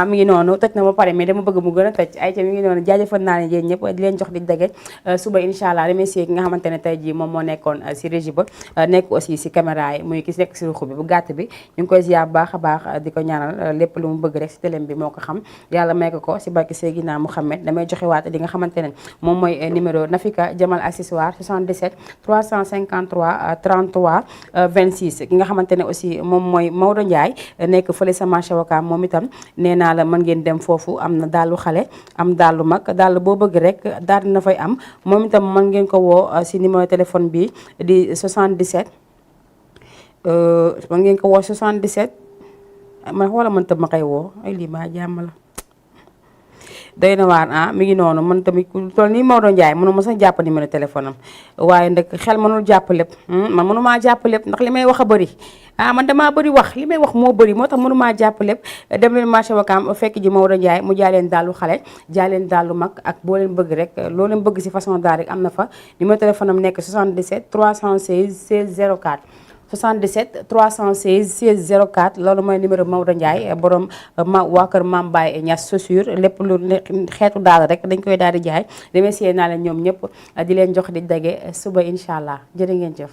mi ngi noonu toj na ba pare mais dama bëgg mu gën a toj ay ca mi ngi noonu jaajëfal naa leen yéen ñëpp di leen jox di dage suba incha allah remercier ki nga xamante ne tey jii moom moo nekkoon si régie ba nekk aussi si caméra yi muy ki nekk si ruxu bi bu gàtt bi ñu ngi koy ziar baax a baax di ko ñaanal lépp lu mu bëgg rek si télém bi moo ko xam yàlla may ko si barke Seydina Mouhamed damay joxe waat li nga xamante ne moom mooy numéro Nafika Jamal accessoire 77 353 33 26 ki nga xamante ne aussi moom mooy Maodo Ndiaye nekk fële sa marché Wakaam moom itam nee naa la mën ngeen dem foofu am na dàllu xale am dàllu mag dàll boo bëgg rek daal dina fay am moom itam mën ngeen ko woo si numéro téléphone bi di 77 mën ngeen ko woo 77 man xoola man tam ma koy woo ay lii maa jàmm la doy na waar mi ngi noonu man tamit ku toll nii Maodo Ndiaye mënu ma sax jàpp numéro téléphone am waaye nag xel mënul jàpp lépp man mënumaa jàpp lépp ndax li may wax a bëri man damaa bëri wax li may wax moo bëri moo tax mënumaa jàpp lépp dem leen marché Wakaam fekk ji Maodo Ndiaye mu jaay leen dàllu xale jaay leen dàllu mag ak boo leen bëgg rek loo leen bëgg si façon daal rek am na fa numéro téléphone am nekk 77 316 16 04 77 316 16 04 loolu mooy numéro Maodo Ndiaye borom waa kër Mame Baye Niass chaussure lépp lu xeetu daal rek dañ koy daal di jaay remercier naa leen ñoom ñëpp di leen jox di dage suba incha allah jërë ngeen jëf.